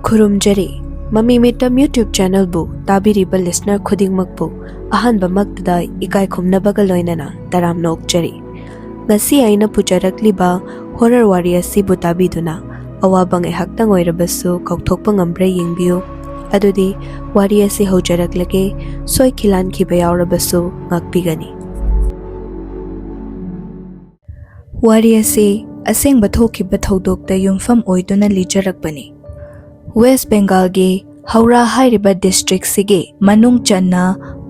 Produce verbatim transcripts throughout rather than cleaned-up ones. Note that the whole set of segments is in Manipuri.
ꯈꯨꯔꯨꯝꯖꯔꯤ꯫ ꯃꯃꯤ ꯃꯤꯇꯝ YouTube ꯆꯦꯅꯦꯜꯕꯨ ꯇꯥꯕꯤꯔꯤꯕ ꯂꯤꯁꯅꯔ ꯈꯨꯗꯤꯡꯃꯛꯄꯨ ꯑꯍꯥꯟꯕꯃꯛꯇꯗ ꯏꯀꯥꯏ ꯈꯨꯝꯅꯕꯒ ꯂꯣꯏꯅꯅ ꯇꯔꯥꯝꯅ ꯑꯣꯛꯆꯔꯤ꯫ ꯉꯁꯤ ꯑꯩꯅ ꯄꯨꯖꯔꯛꯂꯤꯕ ꯍꯣꯔꯔ ꯋꯥꯔꯤ ꯑꯁꯤꯕꯨ ꯇꯥꯕꯤꯗꯨꯅ ꯑꯋꯥꯕ ꯉꯥꯏꯍꯥꯛꯇꯪ ꯑꯣꯏꯔꯕꯁꯨ ꯀꯥꯎꯊꯣꯛꯄ ꯉꯝꯕ꯭ꯔꯥ ꯌꯦꯡꯕꯤꯌꯨ꯫ ꯑꯗꯨꯗꯤ ꯋꯥꯔꯤ ꯑꯁꯤ ꯍꯧꯖꯔꯛꯂꯒꯦ꯫ ꯁꯣꯏꯈꯤ ꯂꯥꯟꯈꯤꯕ ꯌꯥꯎꯔꯕꯁꯨ ꯉꯥꯛꯄꯤꯒꯅꯤ꯫ ꯋꯥꯔꯤ ꯑꯁꯤ ꯑꯁꯦꯡꯕ ꯊꯣꯛꯈꯤꯕ ꯊꯧꯗꯣꯛꯇ ꯌꯨꯝꯐꯝ ꯑꯣꯏꯗꯨꯅ ꯂꯤꯖꯔꯛꯄꯅꯤ꯫ ꯋꯦꯁ ꯕꯦꯡꯒꯥꯜꯒꯤ ꯍꯧꯔꯥ ꯍꯥꯏꯔꯤꯕ ꯗꯤꯁꯇ꯭ꯔꯤꯛꯁꯤꯒꯤ ꯃꯅꯨꯡ ꯆꯟꯅ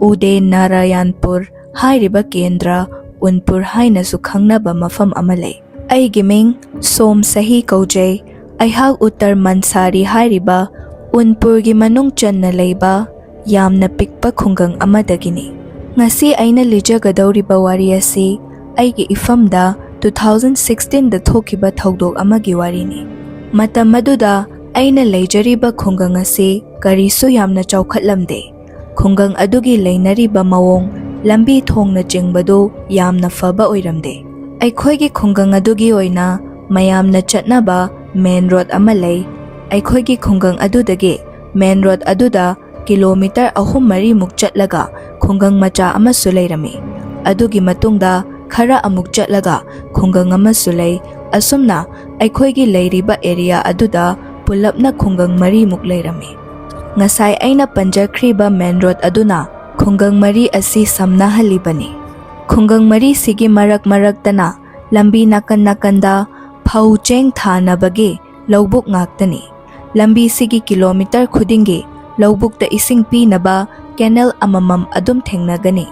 ꯎꯗꯦ ꯅꯥꯔꯥꯌꯟꯄꯨꯔ ꯍꯥꯏꯔꯤꯕ ꯀꯦꯟꯗ꯭ꯔ ꯎꯟꯄꯨꯔ ꯍꯥꯏꯅꯁꯨ ꯈꯪꯅꯕ ꯃꯐꯝ ꯑꯃ ꯂꯩ꯫ ꯑꯩꯒꯤ ꯃꯤꯡ ꯁꯣꯝ ꯁꯍꯤ ꯀꯧꯖꯩ꯫ ꯑꯩꯍꯥꯛ ꯎꯠꯇꯔ ꯃꯟꯁꯥꯔꯤ ꯍꯥꯏꯔꯤꯕ ꯎꯟꯄꯨꯔꯒꯤ ꯃꯅꯨꯡ ꯆꯟꯅ ꯂꯩꯕ ꯌꯥꯝꯅ ꯄꯤꯛꯄ ꯈꯨꯡꯒꯪ ꯑꯃꯗꯒꯤꯅꯤ꯫ ꯉꯁꯤ ꯑꯩꯅ ꯂꯤꯖꯒꯗꯧꯔꯤꯕ ꯋꯥꯔꯤ ꯑꯁꯤ ꯑꯩꯒꯤ ꯏꯐꯝꯗ two thousand sixteen ꯊꯣꯛꯈꯤꯕ ꯊꯧꯗꯣꯛ ꯑꯃꯒꯤ ꯋꯥꯔꯤꯅꯤ꯫ ꯃꯇꯝ ꯑꯗꯨꯗ ꯑꯩꯅ ꯂꯩꯖꯔꯤꯕ ꯈꯨꯡꯒꯪ ꯑꯁꯤ ꯀꯔꯤꯁꯨ ꯌꯥꯝꯅ ꯆꯥꯎꯈꯠꯂꯝꯗꯦ꯫ ꯈꯨꯡꯒꯪ ꯑꯗꯨꯒꯤ ꯂꯩꯅꯔꯤꯕ ꯃꯑꯣꯡ, ꯂꯝꯕꯤ ꯊꯣꯡꯅꯆꯤꯡꯕꯗꯨ ꯌꯥꯝꯅ ꯐꯕ ꯑꯣꯏꯔꯝꯗꯦ꯫ ꯑꯩꯈꯣꯏꯒꯤ ꯈꯨꯡꯒꯪ ꯑꯗꯨꯒꯤ ꯑꯣꯏꯅ ꯃꯌꯥꯝꯅ ꯆꯠꯅꯕ ꯃꯦꯟ ꯔꯣꯗ ꯑꯃ ꯂꯩ꯫ ꯑꯩꯈꯣꯏꯒꯤ ꯈꯨꯡꯒꯪ ꯑꯗꯨꯗꯒꯤ ꯃꯦꯟ ꯔꯣꯗ ꯑꯗꯨꯗ ꯀꯤꯂꯣꯃꯤꯇꯔ ꯑꯍꯨꯝ ꯃꯔꯤꯃꯨꯛ ꯆꯠꯂꯒ ꯈꯨꯡꯒꯪ ꯃꯆꯥ ꯑꯃꯁꯨ ꯂꯩꯔꯝꯃꯤ꯫ ꯑꯗꯨꯒꯤ ꯃꯇꯨꯡꯗ ꯈꯔ ꯑꯃꯨꯛ ꯆꯠꯂꯒ ꯈꯨꯡꯒꯪ ꯑꯃꯁꯨ ꯂꯩ꯫ ꯑꯁꯨꯝꯅ ꯑꯩꯈꯣꯏꯒꯤ ꯂꯩꯔꯤꯕ ꯑꯦꯔꯤꯌꯥ ꯑꯗꯨꯗ ꯄꯨꯂꯞꯅ ꯈꯨꯡꯒꯪ ꯃꯔꯤꯃꯨꯛ ꯂꯩꯔꯝꯃꯤ꯫ ꯉꯁꯥꯏ ꯑꯩꯅ ꯄꯟꯖꯈ꯭ꯔꯤꯕ ꯃꯦꯟ ꯔꯣꯗ ꯑꯗꯨꯅ ꯈꯨꯡꯒꯪ ꯃꯔꯤ ꯑꯁꯤ ꯁꯝꯅꯍꯜꯂꯤꯕꯅꯤ꯫ ꯈꯨꯡꯒꯪ ꯃꯔꯤꯁꯤꯒꯤ ꯃꯔꯛ ꯃꯔꯛꯇꯅ ꯂꯝꯕꯤ ꯅꯥꯀꯟ ꯅꯥꯀꯟꯗ ꯐꯧ ꯆꯦꯡ ꯊꯥꯅꯕꯒꯤ ꯂꯧꯕꯨꯛ ꯉꯥꯛꯇꯅꯤ꯫ ꯂꯝꯕꯤꯁꯤꯒꯤ ꯀꯤꯂꯣꯃꯤꯇꯔ ꯈꯨꯗꯤꯡꯒꯤ ꯂꯧꯕꯨꯛꯇ ꯏꯁꯤꯡ ꯄꯤꯅꯕ ꯀꯦꯅꯦꯜ ꯑꯃꯃꯝ ꯑꯗꯨꯝ ꯊꯦꯡꯅꯒꯅꯤ꯫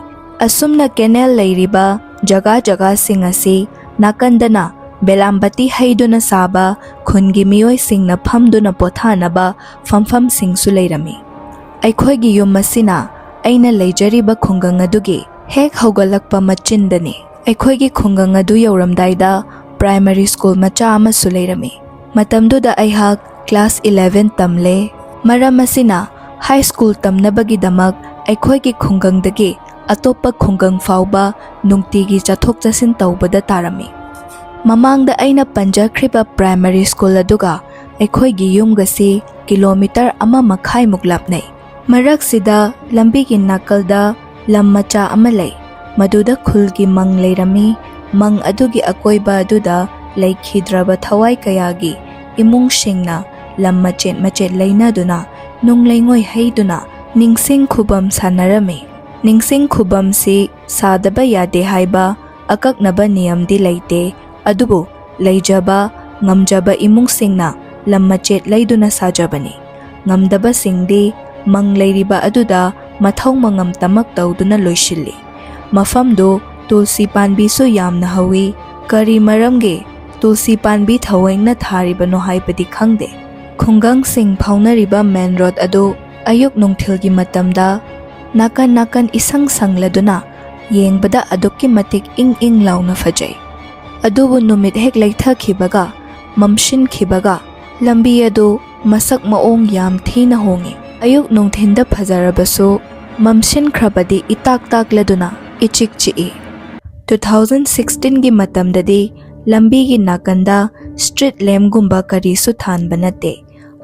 ꯑꯁꯨꯝꯅ ꯀꯦꯅꯦꯜ ꯂꯩꯔꯤꯕ ꯖꯒꯥ ꯖꯒꯥꯁꯤꯡ ꯑꯁꯤ ꯅꯥꯀꯟꯗꯅ ꯕꯦꯂꯥꯝꯕꯇꯤ ꯍꯩꯗꯨꯅ ꯁꯥꯕ ꯈꯨꯟꯒꯤ ꯃꯤꯑꯣꯏꯁꯤꯡꯅ ꯐꯝꯗꯨꯅ ꯄꯣꯊꯥꯅꯕ ꯐꯝꯐꯝꯁꯤꯡꯁꯨ ꯂꯩꯔꯝꯃꯤ꯫ ꯑꯩꯈꯣꯏꯒꯤ ꯌꯨꯝ ꯑꯁꯤꯅ ꯑꯩꯅ ꯂꯩꯖꯔꯤꯕ ꯈꯨꯡꯒꯪ ꯑꯗꯨꯒꯤ ꯍꯦꯛ ꯍꯧꯒꯠꯂꯛꯄ ꯃꯆꯤꯟꯗꯅꯤ꯫ ꯑꯩꯈꯣꯏꯒꯤ ꯈꯨꯡꯒꯪ ꯑꯗꯨ ꯌꯧꯔꯝꯗꯥꯏꯗ ꯄ꯭ꯔꯥꯏꯃꯔꯤ ꯁ꯭ꯀꯨꯜ ꯃꯆꯥ ꯑꯃꯁꯨ ꯂꯩꯔꯝꯃꯤ꯫ ꯃꯇꯝꯗꯨꯗ ꯑꯩꯍꯥꯛ ꯀ꯭ꯂꯥꯁ eleven ꯇꯝꯂꯦ꯫ ꯃꯔꯝ ꯑꯁꯤꯅ ꯍꯥꯏ ꯁ꯭ꯀꯨꯜ ꯇꯝꯅꯕꯒꯤꯗꯃꯛ ꯑꯩꯈꯣꯏꯒꯤ ꯈꯨꯡꯒꯪꯗꯒꯤ ꯑꯇꯣꯞꯄ ꯈꯨꯡꯒꯪ ꯐꯥꯎꯕ ꯅꯨꯡꯇꯤꯒꯤ ꯆꯠꯊꯣꯛ ꯆꯠꯁꯤꯟ ꯇꯧꯕꯗ ꯇꯥꯔꯝꯃꯤ꯫ ꯃꯃꯥꯡꯗ ꯑꯩꯅ ꯄꯟꯖꯈ꯭ꯔꯤꯕ ꯄ꯭ꯔꯥꯏꯃꯔꯤ ꯁ꯭ꯀꯨꯜ ꯑꯗꯨꯒ ꯑꯩꯈꯣꯏꯒꯤ ꯌꯨꯝꯒꯁꯤ ꯀꯤꯂꯣꯃꯤꯇꯔ ꯑꯃ ꯃꯈꯥꯏꯃꯨꯛ ꯂꯥꯞꯅꯩ꯫ ꯃꯔꯛꯁꯤꯗ ꯂꯝꯕꯤꯒꯤ ꯅꯥꯀꯜꯗ ꯂꯝ ꯃꯆꯥ ꯑꯃ ꯂꯩ꯫ ꯃꯗꯨꯗ ꯈꯨꯜꯒꯤ ꯃꯪ ꯂꯩꯔꯝꯃꯤ꯫ ꯃꯪ ꯑꯗꯨꯒꯤ ꯑꯀꯣꯏꯕ ꯑꯗꯨꯗ ꯂꯩꯈꯤꯗ꯭ꯔꯕ ꯊꯋꯥꯏ ꯀꯌꯥꯒꯤ ꯏꯃꯨꯡꯁꯤꯡꯅ ꯂꯝ ꯃꯆꯦꯠ ꯃꯆꯦꯠ ꯂꯩꯅꯗꯨꯅ, ꯅꯨꯡ ꯂꯩꯉꯣꯏ ꯍꯩꯗꯨꯅ ꯅꯤꯡꯁꯤꯡ ꯈꯨꯕꯝ ꯁꯥꯟꯅꯔꯝꯃꯤ꯫ ꯅꯤꯡꯁꯤꯡ ꯈꯨꯕꯝꯁꯤ ꯁꯥꯗꯕ ꯌꯥꯗꯦ ꯍꯥꯏꯕ ꯑꯀꯛꯅꯕ ꯅꯤꯌꯝꯗꯤ ꯂꯩꯇꯦ, ꯑꯗꯨꯕꯨ ꯂꯩꯖꯕ ꯉꯝꯖꯕ ꯏꯃꯨꯡꯁꯤꯡꯅ ꯂꯝ ꯃꯆꯦꯠ ꯂꯩꯗꯨꯅ ꯁꯥꯖꯕꯅꯤ꯫ ꯉꯝꯗꯕꯁꯤꯡꯗꯤ ꯃꯪ ꯂꯩꯔꯤꯕ ꯑꯗꯨꯗ ꯃꯊꯧ ꯃꯉꯝ ꯇꯃꯛ ꯇꯧꯗꯨꯅ ꯂꯣꯏꯁꯤꯜꯂꯤ꯫ ꯃꯐꯝꯗꯨ ꯇꯨꯜꯁꯤ ꯄꯥꯟꯕꯤꯁꯨ ꯌꯥꯝꯅ ꯍꯧꯏ꯫ ꯀꯔꯤ ꯃꯔꯝꯒꯤ ꯇꯨꯜꯁꯤ ꯄꯥꯟꯕꯤ ꯊꯑꯣꯏꯅ ꯊꯥꯔꯤꯕꯅꯣ ꯍꯥꯏꯕꯗꯤ ꯈꯪꯗꯦ꯫ ꯈꯨꯡꯒꯪꯁꯤꯡ ꯐꯥꯎꯅꯔꯤꯕ ꯃꯦꯟ ꯔꯣꯗ ꯑꯗꯨ ꯑꯌꯨꯛ ꯅꯨꯡꯊꯤꯜꯒꯤ ꯃꯇꯝꯗ ꯅꯥꯀꯟ ꯅꯥꯀꯟ ꯏꯁꯪ ꯁꯪꯂꯗꯨꯅ ꯌꯦꯡꯕꯗ ꯑꯗꯨꯛꯀꯤ ꯃꯇꯤꯛ ꯏꯪ ꯏꯪ ꯂꯥꯎꯅ ꯐꯖꯩ꯫ ꯑꯗꯨꯕꯨ ꯅꯨꯃꯤꯠ ꯍꯦꯛ ꯂꯩꯊꯈꯤꯕꯒ, ꯃꯝꯁꯤꯟꯈꯤꯕꯒ, ꯂꯝꯕꯤ ꯑꯗꯨ ꯃꯁꯛ ꯃꯑꯣꯡ ꯌꯥꯝ ꯊꯤꯅ ꯍꯣꯡꯏ꯫ ꯑꯌꯨꯛ ꯅꯨꯡꯊꯤꯟꯗ ꯐꯖꯔꯕꯁꯨ, ꯃꯝꯁꯤꯟꯈ꯭ꯔꯕꯗꯤ ꯏꯇꯥꯛ ꯇꯥꯛꯂꯗꯨꯅ ꯏꯆꯤꯛ ꯆꯤꯛꯏ꯫ ꯇꯨ ꯊꯥꯎꯖꯟ ꯁꯤꯛꯁꯇꯤꯟꯒꯤ ꯃꯇꯝꯗꯗꯤ ꯂꯝꯕꯤꯒꯤ ꯅꯥꯀꯟꯗ ꯁ꯭ꯇ꯭ꯔꯤꯠ ꯂꯦꯝꯞꯒꯨꯝꯕ ꯀꯔꯤꯁꯨ ꯊꯥꯟꯕ ꯅꯠꯇꯦ꯫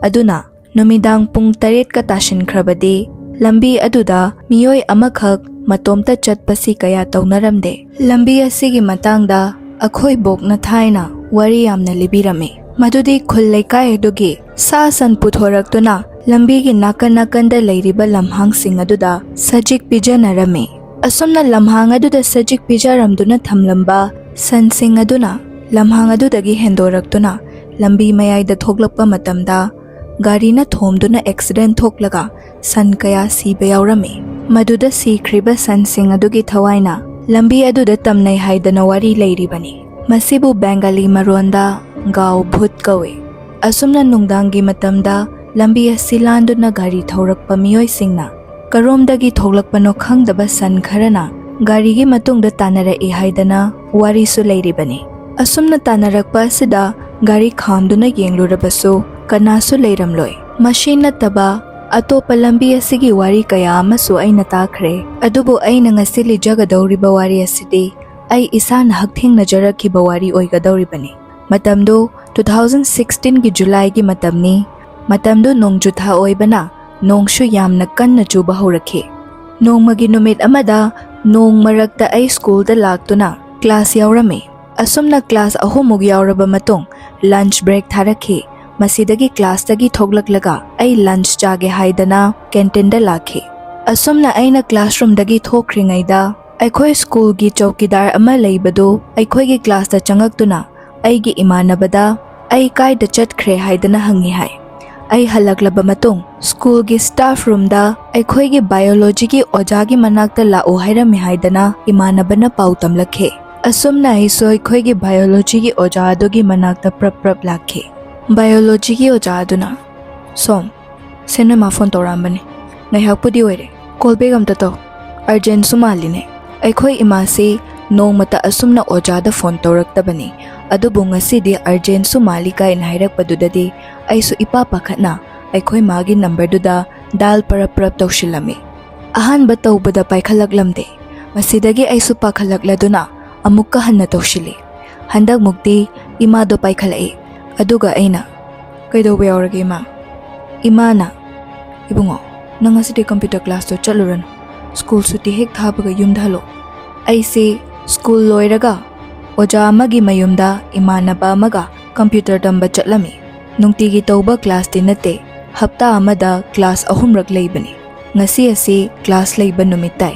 ꯑꯗꯨꯅ ꯅꯨꯃꯤꯗꯥꯡ ꯄꯨꯡ ꯇꯔꯦꯠꯀ ꯇꯥꯁꯤꯟꯈ꯭ꯔꯕꯗꯤ ꯂꯝꯕꯤ ꯑꯗꯨꯗ ꯃꯤꯑꯣꯏ ꯑꯃꯈꯛ ꯃꯇꯣꯝꯇ ꯆꯠꯄꯁꯤ ꯀꯌꯥ ꯇꯧꯅꯔꯝꯗꯦ꯫ ꯂꯝꯕꯤ ꯑꯁꯤꯒꯤ ꯃꯇꯥꯡꯗ ꯑꯩꯈꯣꯏ ꯕꯣꯛꯅ ꯊꯥꯏꯅ ꯋꯥꯔꯤ ꯌꯥꯝꯅ ꯂꯤꯕꯤꯔꯝꯃꯤ꯫ ꯃꯗꯨꯗꯤ ꯈꯨꯜ ꯂꯩꯀꯥꯏ ꯑꯗꯨꯒꯤ ꯁꯥ ꯁꯟ ꯄꯨꯊꯣꯔꯛꯇꯨꯅ ꯂꯝꯕꯤꯒꯤ ꯅꯥꯀꯟ ꯅꯥꯀꯟꯗ ꯂꯩꯔꯤꯕ ꯂꯝꯍꯥꯡꯁꯤꯡ ꯑꯗꯨꯗ ꯁꯖꯤꯛ ꯄꯤꯖꯅꯔꯝꯃꯤ꯫ ꯑꯁꯨꯝꯅ ꯂꯝꯍꯥꯡ ꯑꯗꯨꯗ ꯁꯖꯤꯛ ꯄꯤꯖꯔꯝꯗꯨꯅ ꯊꯝꯂꯝꯕ ꯁꯟꯁꯤꯡ ꯑꯗꯨꯅ ꯂꯝꯍꯥꯡ ꯑꯗꯨꯗꯒꯤ ꯍꯦꯟꯗꯣꯔꯛꯇꯨꯅ ꯂꯝꯕꯤ ꯃꯌꯥꯏꯗ ꯊꯣꯛꯂꯛꯄ ꯃꯇꯝꯗ ꯒꯥꯔꯤꯅ ꯊꯣꯝꯗꯨꯅ ꯑꯦꯛꯁꯤꯗꯦꯟ ꯊꯣꯛꯂꯒ ꯁꯟ ꯀꯌꯥ ꯁꯤꯕ ꯌꯥꯎꯔꯝꯃꯤ꯫ ꯃꯗꯨꯗ ꯁꯤꯈ꯭ꯔꯤꯕ ꯁꯟꯁꯤꯡ ꯑꯗꯨꯒꯤ ꯊꯋꯥꯏꯅ ꯂꯝꯕꯤ ꯑꯗꯨꯗ ꯇꯝꯅꯩ ꯍꯥꯏꯗꯅ ꯋꯥꯔꯤ ꯂꯩꯔꯤꯕꯅꯤ꯫ ꯃꯁꯤꯕꯨ ꯕꯦꯡꯒꯥꯂꯤ ꯃꯔꯣꯟꯗ ꯒꯥꯎ ꯚꯨꯠ ꯀꯧꯏ꯫ ꯑꯁꯨꯝꯅ ꯅꯨꯡꯗꯥꯡꯒꯤ ꯃꯇꯝꯗ ꯂꯝꯕꯤ ꯑꯁꯤ ꯂꯥꯟꯗꯨꯅ ꯒꯥꯔꯤ ꯊꯧꯔꯛꯄ ꯃꯤꯑꯣꯏꯁꯤꯡꯅ ꯀꯔꯣꯝꯗꯒꯤ ꯊꯣꯛꯂꯛꯄꯅꯣ ꯈꯪꯗꯕ ꯁꯟ ꯈꯔꯅ ꯒꯥꯔꯤꯒꯤ ꯃꯇꯨꯡꯗ ꯇꯥꯟꯅꯔꯛꯏ ꯍꯥꯏꯗꯅ ꯋꯥꯔꯤꯁꯨ ꯂꯩꯔꯤꯕꯅꯤ꯫ ꯑꯁꯨꯝꯅ ꯇꯥꯟꯅꯔꯛꯄ ꯑꯁꯤꯗ ꯒꯥꯔꯤ ꯈꯥꯝꯗꯨꯅ ꯌꯦꯡꯂꯨꯔꯕꯁꯨ ꯀꯅꯥꯁꯨ ꯂꯩꯔꯝꯂꯣꯏ꯫ ꯃꯁꯤ ꯅꯠꯇꯕ ꯑꯇꯣꯞꯄ ꯂꯝꯕꯤ ꯑꯁꯤꯒꯤ ꯋꯥꯔꯤ ꯀꯌꯥ ꯑꯃꯁꯨ ꯑꯩꯅ ꯇꯥꯈ꯭ꯔꯦ, ꯑꯗꯨꯕꯨ ꯑꯩꯅ ꯉꯁꯤ ꯂꯤꯖꯒꯗꯧꯔꯤꯕ ꯋꯥꯔꯤ ꯑꯁꯤꯗꯤ ꯑꯩ ꯏꯁꯥꯅ ꯍꯛꯊꯦꯡꯅꯖꯔꯛꯈꯤꯕ ꯋꯥꯔꯤ ꯑꯣꯏꯒꯗꯧꯔꯤꯕꯅꯤ꯫ ꯃꯇꯝꯗꯨ ꯇꯨ ꯊꯥꯎꯖꯟ ꯁꯤꯛꯁꯇꯤꯟꯒꯤ ꯖꯨꯂꯥꯏꯒꯤ ꯃꯇꯝꯅꯤ꯫ ꯃꯇꯝꯗꯨ ꯅꯣꯡꯖꯨꯊꯥ ꯑꯣꯏꯕꯅ ꯅꯣꯡꯁꯨ ꯌꯥꯝꯅ ꯀꯟꯅ ꯆꯨꯕ ꯍꯧꯔꯛꯈꯤ꯫ ꯅꯣꯡꯃꯒꯤ ꯅꯨꯃꯤꯠ ꯑꯃꯗ ꯅꯣꯡ ꯃꯔꯛꯇ ꯑꯩ ꯁ꯭ꯀꯨꯜꯗ ꯂꯥꯛꯇꯨꯅ ꯀ꯭ꯂꯥꯁ ꯌꯥꯎꯔꯝꯃꯤ꯫ ꯑꯁꯨꯝꯅ ꯀ꯭ꯂꯥꯁ ꯑꯍꯨꯝꯃꯨꯛ ꯌꯥꯎꯔꯕ ꯃꯇꯨꯡ ꯂꯟꯆ ꯕ꯭ꯔꯦꯛ ꯊꯥꯔꯛꯈꯤ꯫ ꯃꯁꯤꯗꯒꯤ ꯀ꯭ꯂꯥꯁꯇꯒꯤ ꯊꯣꯛꯂꯛꯂꯒ ꯑꯩ ꯂꯟꯆ ꯆꯥꯒꯦ ꯍꯥꯏꯗꯅ ꯀꯦꯟꯇꯤꯟꯗ ꯂꯥꯛꯈꯤ꯫ ꯑꯁꯨꯝꯅ ꯑꯩꯅ ꯀ꯭ꯂꯥꯁꯔꯨꯝꯗꯒꯤ ꯊꯣꯛꯈ꯭ꯔꯤꯉꯩꯗ ꯑꯩꯈꯣꯏ ꯁ꯭ꯀꯨꯜꯒꯤ ꯆꯧꯀꯤꯗꯥꯔ ꯑꯃ ꯂꯩꯕꯗꯨ ꯑꯩꯈꯣꯏꯒꯤ ꯀ꯭ꯂꯥꯁꯇ ꯆꯪꯉꯛꯇꯨꯅ ꯑꯩꯒꯤ ꯏꯃꯥꯟꯅꯕꯗ "ꯑꯩ ꯀꯥꯏꯗ ꯆꯠꯈ꯭ꯔꯦ?" ꯍꯥꯏꯗꯅ ꯍꯪꯉꯤ ꯍꯥꯏ꯫ ꯑꯩ ꯍꯜꯂꯛꯂꯕ ꯃꯇꯨꯡ ꯁ꯭ꯀꯨꯜꯒꯤ ꯁ꯭ꯇꯥꯐ ꯔꯨꯝꯗ ꯑꯩꯈꯣꯏꯒꯤ ꯕꯥꯏꯑꯣꯂꯣꯖꯤꯒꯤ ꯑꯣꯖꯥꯒꯤ ꯃꯅꯥꯛꯇ ꯂꯥꯛꯎ ꯍꯥꯏꯔꯝꯃꯤ ꯍꯥꯏꯗꯅ ꯏꯃꯥꯟꯅꯕꯅ ꯄꯥꯎ ꯇꯝꯂꯛꯈꯤ꯫ ꯑꯁꯨꯝꯅ ꯑꯩꯁꯨ ꯑꯩꯈꯣꯏꯒꯤ ꯕꯥꯏꯑꯣꯂꯣꯖꯤꯒꯤ ꯑꯣꯖꯥ ꯑꯗꯨꯒꯤ ꯃꯅꯥꯛꯇ ꯄ꯭ꯔꯞ ꯄ꯭ꯔꯞ ꯂꯥꯛꯈꯤ꯫ ꯕꯥꯏꯑꯣꯂꯣꯖꯤꯒꯤ ꯑꯣꯖꯥ ꯑꯗꯨꯅ, "ꯁꯣꯝ, ꯁꯦ ꯅꯣꯏ ꯃꯥ ꯐꯣꯟ ꯇꯧꯔꯛꯑꯝꯕꯅꯤ꯫ ꯉꯥꯏꯍꯥꯛꯄꯨꯗꯤ ꯑꯣꯏꯔꯦ꯫ ꯀꯣꯜ ꯕꯦꯛ ꯑꯝꯇ ꯇꯧ꯫ ꯑꯔꯖꯦꯟꯁꯨ ꯃꯥꯜꯂꯤꯅꯦ꯫ ꯑꯩꯈꯣꯏ ꯏꯃꯥꯁꯤ ꯅꯣꯡꯃꯇ ꯑꯁꯨꯝꯅ ꯑꯣꯖꯥꯗ ꯐꯣꯟ ꯇꯧꯔꯛꯇꯕꯅꯤ꯫ ꯑꯗꯨꯕꯨ ꯉꯁꯤꯗꯤ ꯑꯔꯖꯦꯟꯁꯨ ꯃꯥꯜꯂꯤ" ꯀꯥꯏꯅ ꯍꯥꯏꯔꯛꯄꯗꯨꯗꯗꯤ ꯑꯩꯁꯨ ꯏꯄꯥ ꯄꯥꯈꯠꯅ ꯑꯩꯈꯣꯏ ꯃꯥꯒꯤ ꯅꯝꯕꯔꯗꯨꯗ ꯗꯥꯏꯜ ꯄꯔꯞ ꯄꯔꯞ ꯇꯧꯁꯤꯜꯂꯝꯃꯤ꯫ ꯑꯍꯥꯟꯕ ꯇꯧꯕꯗ ꯄꯥꯏꯈꯠꯂꯛꯂꯝꯗꯦ꯫ ꯃꯁꯤꯗꯒꯤ ꯑꯩꯁꯨ ꯄꯥꯈꯠꯂꯛꯂꯗꯨꯅ ꯑꯃꯨꯛꯀ ꯍꯟꯅ ꯇꯧꯁꯤꯜꯂꯤ꯫ ꯍꯟꯗꯛꯃꯨꯛꯇꯤ ꯏꯃꯥꯗꯣ ꯄꯥꯏꯈꯠꯂꯛꯏ꯫ ꯑꯗꯨꯒ ꯑꯩꯅ, "ꯀꯩꯗꯧꯕ ꯌꯥꯎꯔꯒꯦ, ꯏꯃꯥ?" ꯏꯃꯥꯅ, "ꯏꯕꯨꯡꯉꯣ, ꯅꯪ ꯉꯁꯤꯗꯤ ꯀꯝꯄ꯭ꯌꯨꯇꯔ ꯀ꯭ꯂꯥꯁꯇꯣ ꯆꯠꯂꯨꯔꯅꯨ꯫ ꯁ꯭ꯀꯨꯜ ꯁꯨꯇꯤ ꯍꯦꯛ ꯊꯥꯕꯒ ꯌꯨꯝꯗ ꯍꯜꯂꯣ꯫" ꯑꯩꯁꯦ ꯁ꯭ꯀꯨꯜ ꯂꯣꯏꯔꯒ ꯑꯣꯖꯥ ꯑꯃꯒꯤ ꯃꯌꯨꯝꯗ ꯏꯃꯥꯟꯅꯕ ꯑꯃꯒ ꯀꯝꯄ꯭ꯌꯨꯇꯔ ꯇꯝꯕ ꯆꯠꯂꯝꯃꯤ꯫ ꯅꯨꯡꯇꯤꯒꯤ ꯇꯧꯕ ꯀ꯭ꯂꯥꯁꯇꯤ ꯅꯠꯇꯦ, ꯍꯞꯇꯥ ꯑꯃꯗ ꯀ꯭ꯂꯥꯁ ꯑꯍꯨꯝꯔꯛ ꯂꯩꯕꯅꯤ꯫ ꯉꯁꯤ ꯑꯁꯤ ꯀ꯭ꯂꯥꯁ ꯂꯩꯕ ꯅꯨꯃꯤꯠ ꯇꯥꯏ꯫